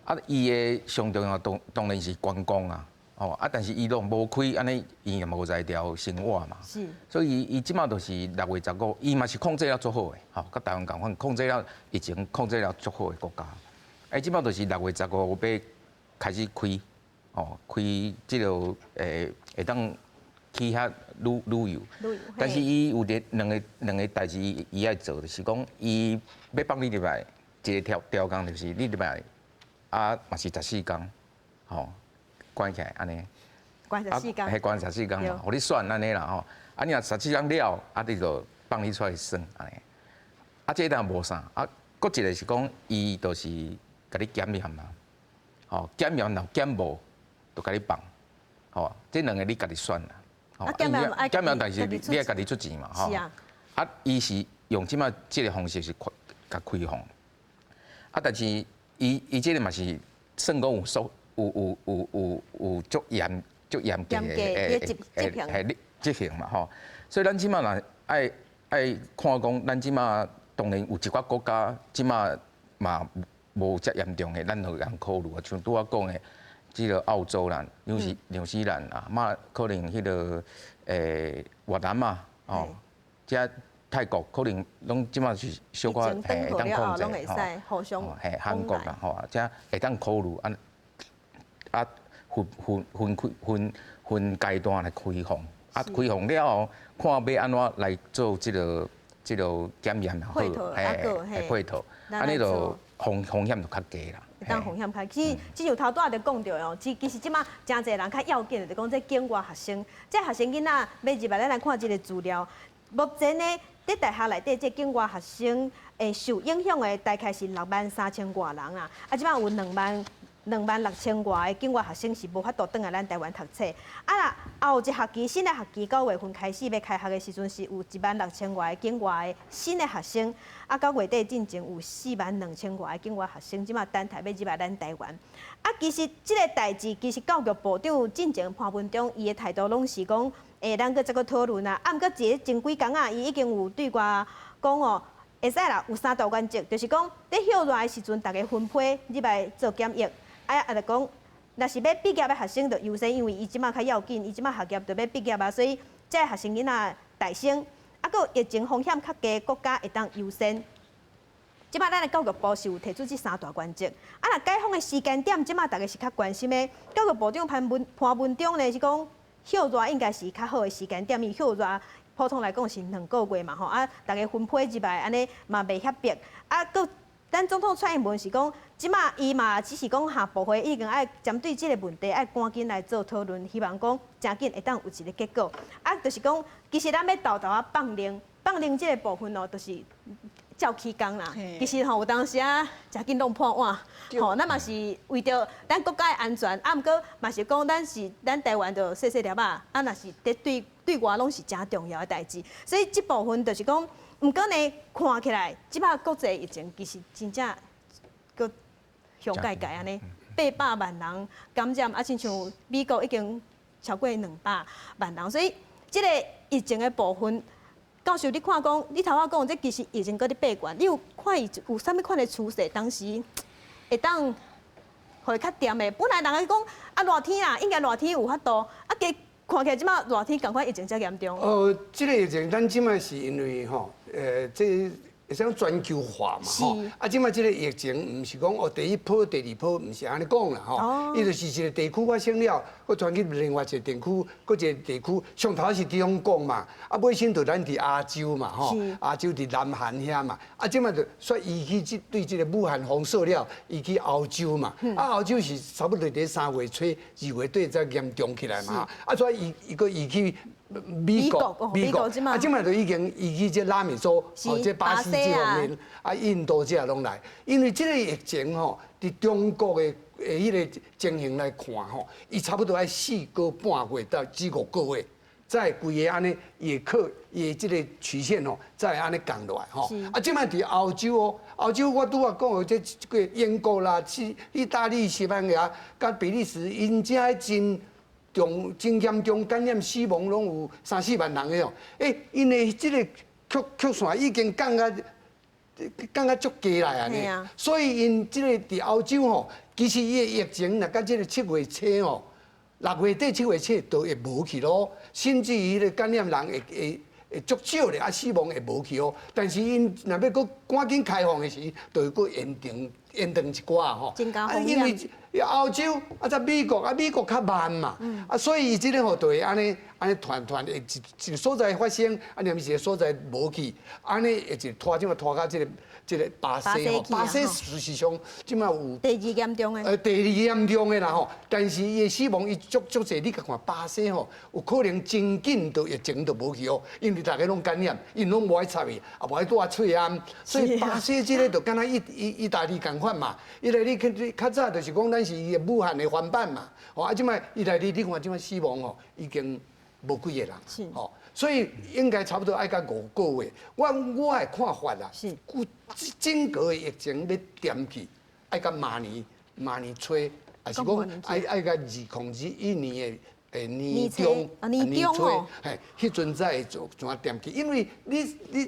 啊，伊的上重要當然是觀光啊，吼啊，但是伊攏無開，按呢伊也無才調生活嘛。所以伊這馬就是6月15，伊嘛是控制了足好的，吼，佮台灣仝款，控制了疫情控制了足好的國家。哎，這馬就是6月15欲開始開，哦，開這个會當去遐旅遊。但是伊有兩個代誌，伊愛做，就是講伊欲放你入來，一个條件就是你入來。啊，嘛是14工，吼，關起來按呢。關十四工。彼關十四工嘛，予你選按呢啦吼。啊，你若十四工了，啊，你就放你出來耍按呢。啊，這當無啥。啊，閣一个是講，伊就是共你檢驗嘛，吼，檢驗若檢無，就共你放，吼，這兩个你家己選啦。啊，減免減免，但是你愛家己出錢嘛，吼。是啊。啊，伊是用這擺這个方式是共開放，啊，但是伊伊這个嘛是算講有所有有有有有足嚴足嚴格的誒執行嘛，吼。所以咱這擺若愛愛看講，咱這擺當然有一寡國家這擺嘛無遮嚴重的，咱會通考慮啊。像拄仔講的，這个澳洲啦、紐西蘭啊，嘛可能彼个越南嘛，吼，遮泰國可能攏這擺是小可會當控制吼，嘿，韓國啦吼，遮會當考慮啊啊分分分開分分階段來開放，啊開放了後，看欲按怎來做這个這个檢驗也好，嘿，配套，按呢就風風險就較低啦。當風險較，其實親像頭拄仔就講著哦，其其實這馬誠濟人較要緊的，就講這境外學生，這學生囡仔欲入來，咱來看這个資料。目前呢，佇大學內底這境外學生會受影響的，大概是6萬3千外人啦。啊，這馬有2萬6千外个境外學生是無法度轉來咱台灣讀冊。啊啦，後一學期新的學期9月份開始欲開學的時陣，是有1萬6千外个境外的新的學生。啊，9月底進前有4萬2千外个境外學生，這馬等待欲入來咱台灣。啊，其實這个代誌，其實教育部長進前潘文忠伊的態度攏是講，欸，咱閣再閣討論啊。啊，毋過這前幾工啊，伊已經有對外講哦，會使啦，有三大原則，就是講佇歇熱的時陣，逐家分批入來做檢疫。啊，啊，就講，若是欲畢業的學生就優先，因為伊這馬較要緊，伊這馬學業就欲畢業啊，所以這个學生囡仔大先。啊，閣有疫情風險較低國家會當優先。這馬咱的教育部是有提出這三大原則。啊，若解封的時間點，這馬逐家是較關心的。教育部長潘文忠呢是講，歇熱應該是較好的時間點，因為歇熱普通來講是兩個月嘛吼，啊，逐家分批入來，按呢嘛袂遐迫。啊，閣咱總統蔡英文是講，這馬伊嘛只是講下部會已經愛針對這个問題愛趕緊來做討論，希望講誠緊會當有一个結果。啊，就是講，其實咱欲沓沓仔放令，放令這个部分哦，就是照起工啦。其實吼，有當時啊，誠緊弄破碗，吼，咱嘛是為著咱國家的安全，啊，毋過嘛是講咱是咱台灣就細細粒仔，啊，若是佇對對外攏是誠重要的代誌，所以這部分就是講。毋過呢，看起來這擺國際疫情其實真正閣凶蓋蓋按呢，800萬人感染，啊，親像美國已經超過200萬人，所以這个疫情的部分，教授你看講，你頭仔講這其實疫情閣咧爬懸，你有看伊有啥物款的趨勢？當時會當予伊較恬的？本來人家講啊熱天啊，應該熱天有法度，啊，加看起來這擺熱天仝款疫情遮嚴重。這个疫情咱這擺是因為吼。這會使講全球化嘛吼，啊，這擺這个疫情毋是講哦，第一波、第二波，毋是按呢講啦吼，伊就是一个地區發生了，閣傳去另外一个地區，閣一个地區，上頭是佇香港嘛，啊，尾先就咱佇亞洲嘛吼，亞洲佇南韓遐嘛，啊，這擺就煞移去這對這个武漢封鎖了，移去歐洲嘛，啊，歐洲是差不多佇3月初、2月底才嚴重起來嘛，啊，所以伊伊閣移去。美國，美國，啊，這擺就已經移去這拉美洲，哦，這巴西這方面，啊，印度這攏來，因為這个疫情吼，佇中國的的彼个情形來看吼，伊差不多愛4個半月到至5個月，才會規个按呢，伊會靠伊的這个曲線吼，才會按呢降落來吼。啊，這擺佇歐洲哦，歐洲我拄仔講的這個英國啦、意大利、西班牙、佮比利時，𪜶遮真重真嚴重感染死亡攏有三四萬人的哦，欸，𪜶的這个曲曲線已經降甲足低來啊呢，所以𪜶這個佇歐洲吼，其實伊的疫情若佮這个7月初吼，6月底7月初都會無去咯，甚至於彼個感染人會會會足少咧，啊死亡會無去哦。但是𪜶若欲閣趕緊開放的時，就會閣延長延長一寡吼。啊，因為歐洲啊，再美國啊，美國較慢嘛，啊，所以伊這个吼就會按呢按呢團團會一一个所在發生，啊，連一個所在無去，按呢會一拖這馬拖到這个這个巴西吼，巴西事實上這馬有第二嚴重的，第二嚴重的啦吼，但是伊的死亡伊足足濟，你共看巴西吼，有可能真緊就疫情就無去哦，因為大家攏感染，𪜶攏無愛插伊，也無愛帶喙罨，所以巴西這个就敢若意意意大利仝款。款嘛。意大利較早就是講咱是伊的武漢的翻版嘛。哦，啊，這擺意大利你看這擺死亡吼已經無幾個人，吼，所以應該差不多愛到5個月。我的看法啦，整個疫情欲恬去，愛到明年初，抑是講愛到2021年的年中，年中嘿，彼陣才會做怎恬去，因為你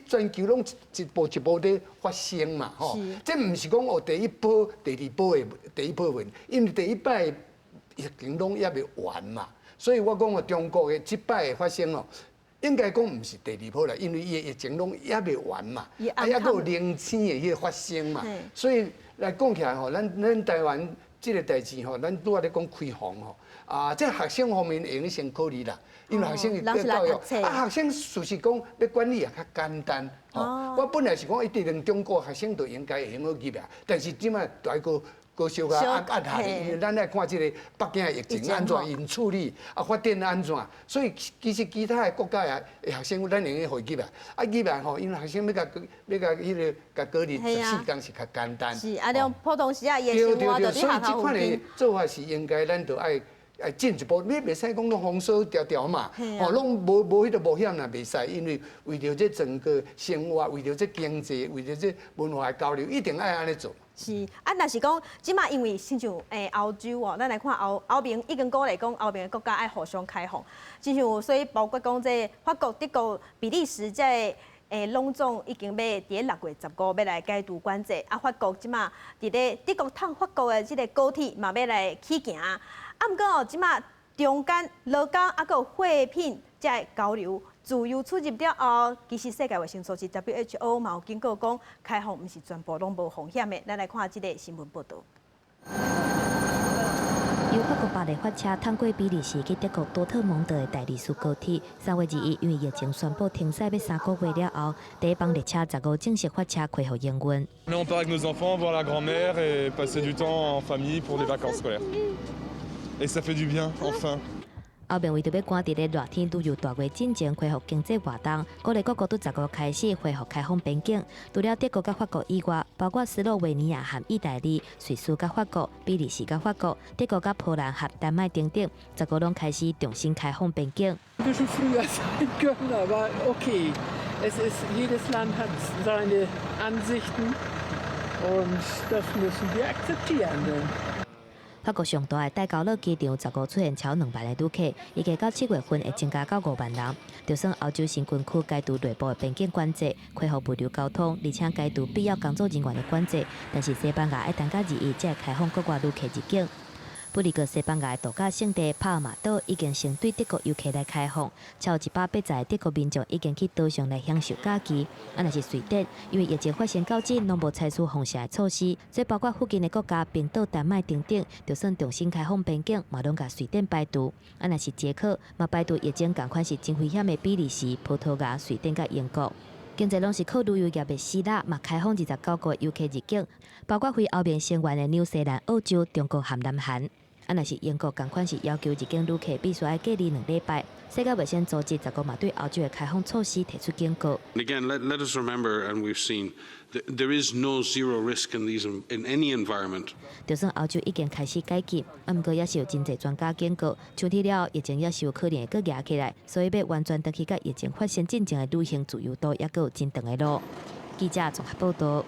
全球攏一步一步咧發生嘛，吼，這毋是講哦第一波、第二波的第一波問題，因為第一擺疫情攏猶未完嘛，所以我講哦，中國的這擺的發生哦，應該講毋是第二波啦，因為伊的疫情攏猶未完嘛，啊，猶閣有零星的彼個發生嘛，所以來講起來吼，咱台灣這個代誌吼，咱拄仔咧講開放吼。啊，這學生方面會用先考慮啦，因為學生是教育，啊，學生事實講欲管理也較簡單。哦，我本來是講一定中國學生就應該會用好入來，但是這擺大個閣小可壓壓下，因為咱愛看這個北京的疫情按怎𪜶處理，啊發展按怎，所以其實其他的國家的學生，咱會用予伊入來，啊入來吼，因為學生欲共欲共彼個共隔離14天是較簡單。是，啊，像普通時啊，伊的生活就佇學校所以這款的做法是應該咱就愛。愛進一步，你袂使講攏封鎖牢牢嘛，吼，攏無彼個冒險啦，袂使，因為為著這整個生活，為著這經濟，為著這文化的交流，一定愛按呢做。是，啊，若是講這馬因為親像歐洲哦，咱來看歐盟已經鼓勵講歐盟的國家愛互相開放，親像所以包括講這法國、德國、比利時這攏總已經欲佇咧6月15欲來解除管制，啊，法國這馬佇咧德國通法國的這個高鐵嘛欲來起行。啊，毋過哦，這馬中間勞工啊，閣有貨品這個交流自由出入了後，其實世界衛生組織 WHO 嘛有警告講，開放毋是全部攏無風險的。咱來看這個新聞報導。由法國巴黎發車，通過比利時去德國多特蒙德的大利斯高鐵，3月21因為疫情宣布停駛欲3個月了後，第一班列車15正式發車恢復營運。 On part avec nos enfants voir la grand-mère et passer du temps en famille pour les vacances scolaires. Et ça fait du bien, enfin. 歐盟為著欲趕佇咧熱天旅遊大月進前恢復經濟活動，鼓勵各國對15開始恢復開放邊境。除了德國佮法國以外，包括斯洛維尼亞和意大利、瑞士佮法國、比利時佮法國、德國佮波蘭和丹麥等等，15攏開始重新開放邊境。 Es ist, jedes Land hat seine Ansichten und das müssen wir akzeptieren. 法國上大的戴高樂機場15出現超2萬个旅客，預計到7月份會增加到5萬人。就算歐洲申根區解除內部的邊境管制，恢復物流交通，而且解除必要工作人員的管制，但是西班牙愛等到21才會開放國外旅客入境。不過，西班牙的度假勝地帕爾馬島已經先對德國遊客來開放，超180個德國民眾已經去島上來享受假期。啊，若是瑞典，因為疫情發生到今，攏無採取封城的措施，所以包括附近的國家冰島、丹麥等等，就算重新開放邊境，嘛攏共瑞典排除。啊，若是捷克，嘛排除疫情仝款是真危險的比利時、葡萄牙、瑞典佮英國。經濟攏是靠旅遊業的希臘，嘛開放29個遊客入境，包括非歐盟成員的紐西蘭、澳洲、中國和南韓。啊，若是英國仝款是要求入境旅客必須愛隔離2禮拜。世界衛生組織15嘛對歐洲的開放措施提出警告。 Again, let us remember, and we've seen, there is no zero risk in any environment. 就算歐洲已經開始解禁，啊，毋過也是有真濟專家警告，春天了後疫情也是有可能會閣夯起來，所以欲完全轉去佮疫情發生進前的旅行自由度，猶閣有真長的路。記者綜合報導。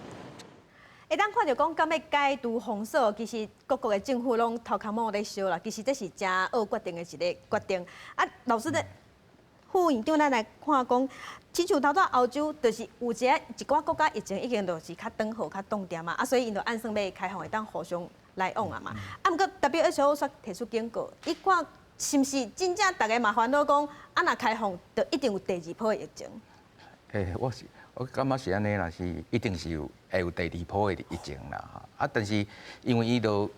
會當看著講，敢欲解除封鎖，其實各國的政府攏頭殼毛咧燒啦。其實這是誠惡決定的一個決定。啊，老師的副院長，咱來看講，親像頭拄歐洲，就是有一寡國家疫情已經就是較轉好、較凍定嘛，啊，所以𪜶就按算欲開放，會當互相來往啊嘛。啊，毋過 WHO 煞提出警告，伊看是毋是真正逐家嘛煩惱講，啊，若開放，就一定有第二波的疫情。欸，我感覺是按呢啦，是一定是有會有第二波的疫情啦。啊，但是因為伊就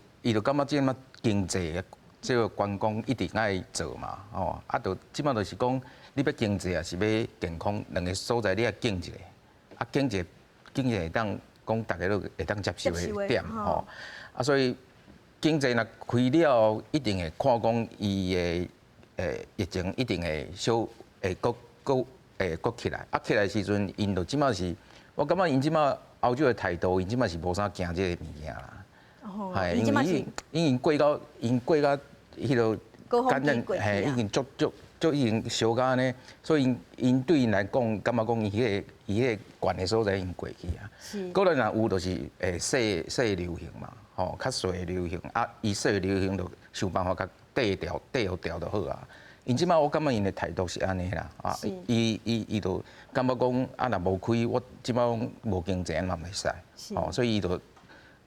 感覺這馬經濟這個觀光一定愛做嘛，吼。啊，就這馬就是講，你欲經濟抑是欲健康，兩個所在你愛揀一个，啊，揀一个揀一个會當講逐家都會當接受的點，吼。啊，所以經濟若開了後，一定會看講伊的疫情一定會小會閣閣會閣起來，啊起來時陣，𪜶就這馬是，我感覺𪜶這馬歐洲的態度，𪜶這擺是無啥驚這个物件啦。係，因為已經過到，𪜶過到彼个感染，嘿，已經足足足已經燒到按呢，所以𪜶對𪜶來講，感覺講伊彼个伊彼个懸的所在已經過去啊。閣來若有就是會細細流行嘛，吼，較細的流行啊，伊細流行就想辦法共綴掉，綴予掉就好啊。𪜶這擺我感覺𪜶的態度是按呢啦，啊，伊伊伊就感覺講啊，若無開，我這擺講無經濟嘛袂使，哦，所以伊就恬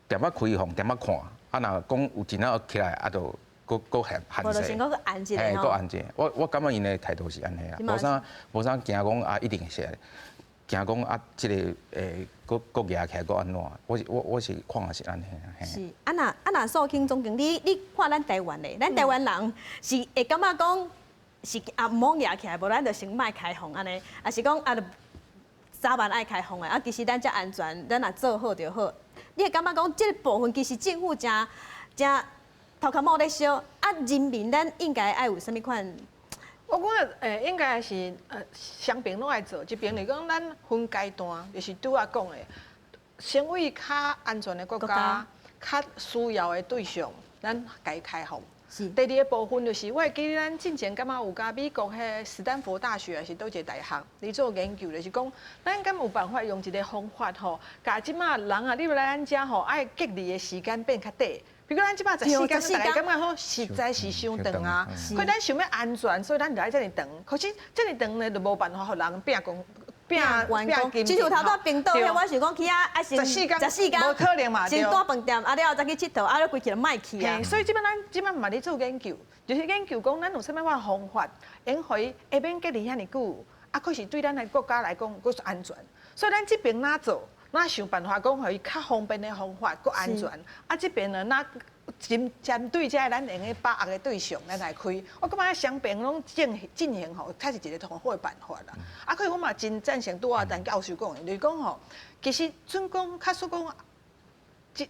仔開放，恬仔看，啊，若講有真正起來，啊，就閣閣限限制，嘿，閣限制。我感覺𪜶的態度是按呢啦，無啥無啥驚講啊，一定會驚講啊，這个閣閣夯起來閣按怎？我是看是按呢。是，啊若啊若素卿總經理，你看咱台灣咧，咱台灣人是會感覺講是啊，毋好夯起來，無咱就先莫開放按呢，抑是講啊，早晚愛開放的啊，其實咱遮安全，咱若做好就好。你會感覺講這个部分其實政府誠誠頭殼冒咧燒，啊，人民咱應該愛有啥物款？我感覺應該是雙邊攏愛做，一邊是講咱分階段，就是拄仔講的，先為較安全的國家、較需要的對象，咱共伊開放。第二个部分就是，我會記得咱進前敢若有佮美國彼个史丹佛大學還是佗一个大學佇做研究，就是講，咱敢有辦法用一个方法吼，共這擺人啊，你來咱遮吼，愛隔離的時間變較短。比如咱這擺十四工，大家感覺講實在是傷長啊。可咱想欲安全，所以咱就愛遮爾長。可是遮爾長呢，就無辦法予人拼講。拼拼金，就像頭拄冰島遐，我想講去遐啊，先十四工，十四工，無可能嘛，先蹛飯店，啊了後才去𨑨迌，啊了規氣就莫去啊。所以這擺咱這擺嘛咧做研究，就是研究講咱有啥物款方法，會予伊會免隔離遐爾久，啊，可是對咱的國家來講，閣是安全。所以咱這邊哪做，哪想辦法講予伊較方便的方法，閣安全。啊，這邊呢，哪針對這咱會用得把握的對象，咱來開。我感覺雙邊攏進進行吼，才是一个上好的辦法啦。啊，可是我嘛真贊成拄仔陳教授講的，就是講吼，其實準講假使講，這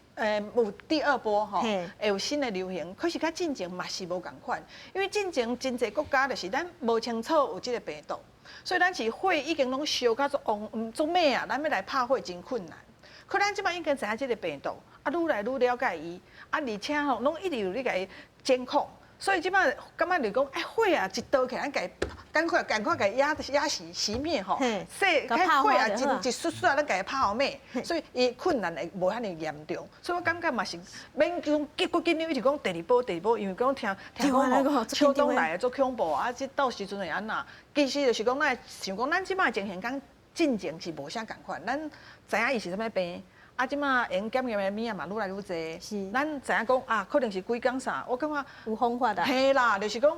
有第二波吼，會有新的流行，可是佮進前嘛是無仝款，因為進前真濟國家就是咱無清楚有這个病毒，所以咱是火已經攏燒甲足旺，足猛啊，咱欲來拍火真困難。可咱這擺已經知影這个病毒，啊，愈來愈了解伊，啊，而且吼，攏一直有咧共伊監控，所以這擺感覺就講，欸，火啊，一燒起來，咱共伊趕快趕快共伊壓壓熄熄滅吼，說彼火啊，一一簌簌啊，咱共伊拍予滅，所以伊困難會無遐爾嚴重，所以我感覺嘛是免講急閣緊張，一直講第二波第二波，因為講聽聽講吼，秋冬來的足恐怖啊，這到時陣會按怎？其實就是講，咱想講，咱這擺情形佮進前是無啥仝款，咱知影伊是啥物病。啊，這擺會用檢驗的物仔嘛愈來愈濟。咱知影講啊，可能是幾工啥，我感覺有方法啦。嘿啦，就是講，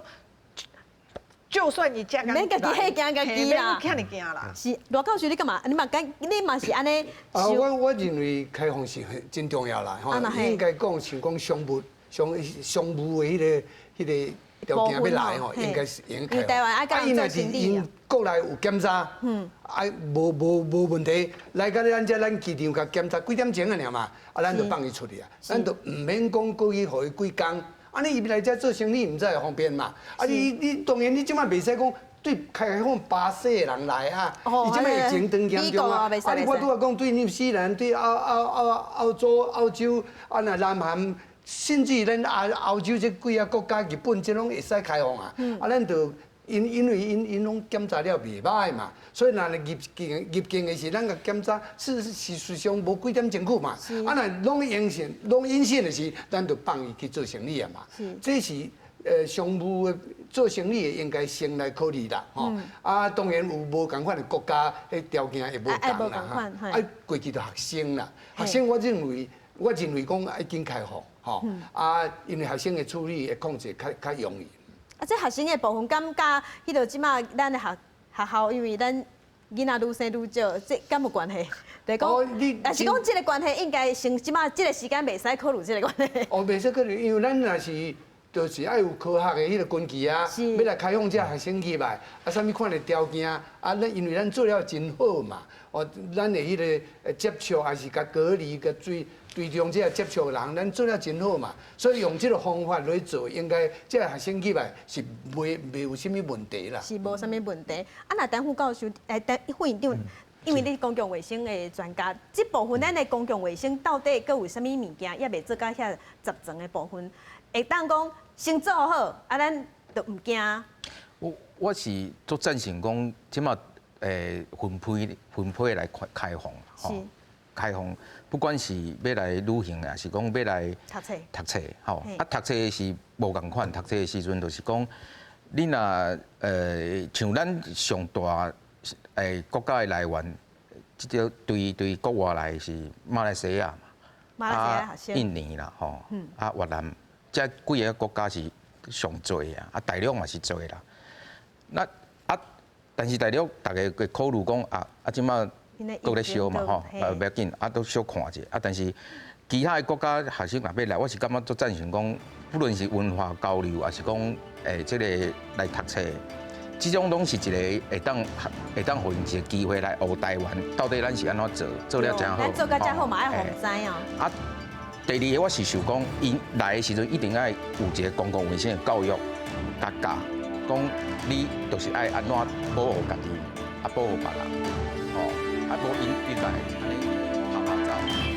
就算伊遮免家己嚇驚家己啦，免遐爾驚啦。是，羅教授，你感覺？你嘛敢？你嘛是按呢？啊，我認為開放是很真重要啦，吼，應該講像講商務商商務的彼个彼个條件欲來吼，應該是應該開放。啊，伊若是𪜶國內有檢查，啊，無無無問題，來到咱遮咱機場共檢查幾點鐘爾嘛，啊，咱就放伊出去啊，咱就毋免講閣去予伊幾工。啊，你伊來遮做生意，毋才會方便嘛。啊，你你當然你這擺袂使講對開放巴西的人來啊，伊這擺疫情當嚴重啊。啊，你我拄仔講對紐西蘭、對澳澳澳澳洲、澳洲，啊，若南韓。甚至咱亞歐洲這幾个國家，日本這攏會使開放啊！啊，咱就因因為𪜶𪜶攏檢查了袂䆀嘛，所以若入境入境的時，咱共檢查事事實上無幾點鐘久嘛。啊，若攏陽性攏陰性的時，咱就放伊去做生意啊嘛。這是商務的做生意的應該先來考慮啦，吼。啊，當然有無仝款的國家，彼條件會無仝啦。啊，過去就學生啦，學生我認為我認為講愛緊開放。吼啊，因為學生的處理會控制較較容易。啊，這學生的部分，敢佮彼个這擺咱的學學校，因為咱囡仔愈生愈少，這敢有關係？就是講，但是講這个關係應該先這擺這个時間袂使考慮這个關係。哦，袂使考慮，因為咱若是就是愛有科學的彼个根據啊，欲來開放這學生入來，啊，啥物款的條件啊？咱因為咱做了真好嘛，哦，咱的彼个接觸還是共隔離共追。對中這个接觸的人，咱做了真好嘛，所以用這个方法來做，應該這个學生入來是袂袂有啥物問題啦。是無啥物問題。啊，若陳副教授，陳副院長，因為你是公共衛生的專家，這部分咱的公共衛生到底閣有啥物物件，猶未做甲遐十全的部分，會當講先做好，啊，咱就毋驚。我是足贊成講，這馬分批來開放，吼，開放，不管是欲來旅行，抑是講欲來讀冊，讀冊，吼，啊，讀冊是無仝款，讀冊的時陣就是講，你若像咱上大國家的來源，這個對國外來是馬來西亞嘛，馬來西亞印尼啦，吼，啊越南，這幾个國家是上濟啊，啊大陸嘛是濟啦。那啊，但是大陸逐家會考慮講啊啊，這馬閣咧燒嘛吼，啊無要緊，啊都小看者。啊，但是其他的國家學生若欲來，我是感覺足贊成講，不論是文化交流，抑是講這个來讀冊，這種攏是一个會當予𪜶一个機會來學台灣，到底咱是按怎做，做了誠好。咱做甲遮好嘛，愛予𪜶知哦。啊，第二个我是想講，𪜶來的時陣一定愛有一个公共衛生的教育，共教。講你就是愛按怎保護家己，啊保護別人，吼，啊無𪜶一來按呢趴趴走。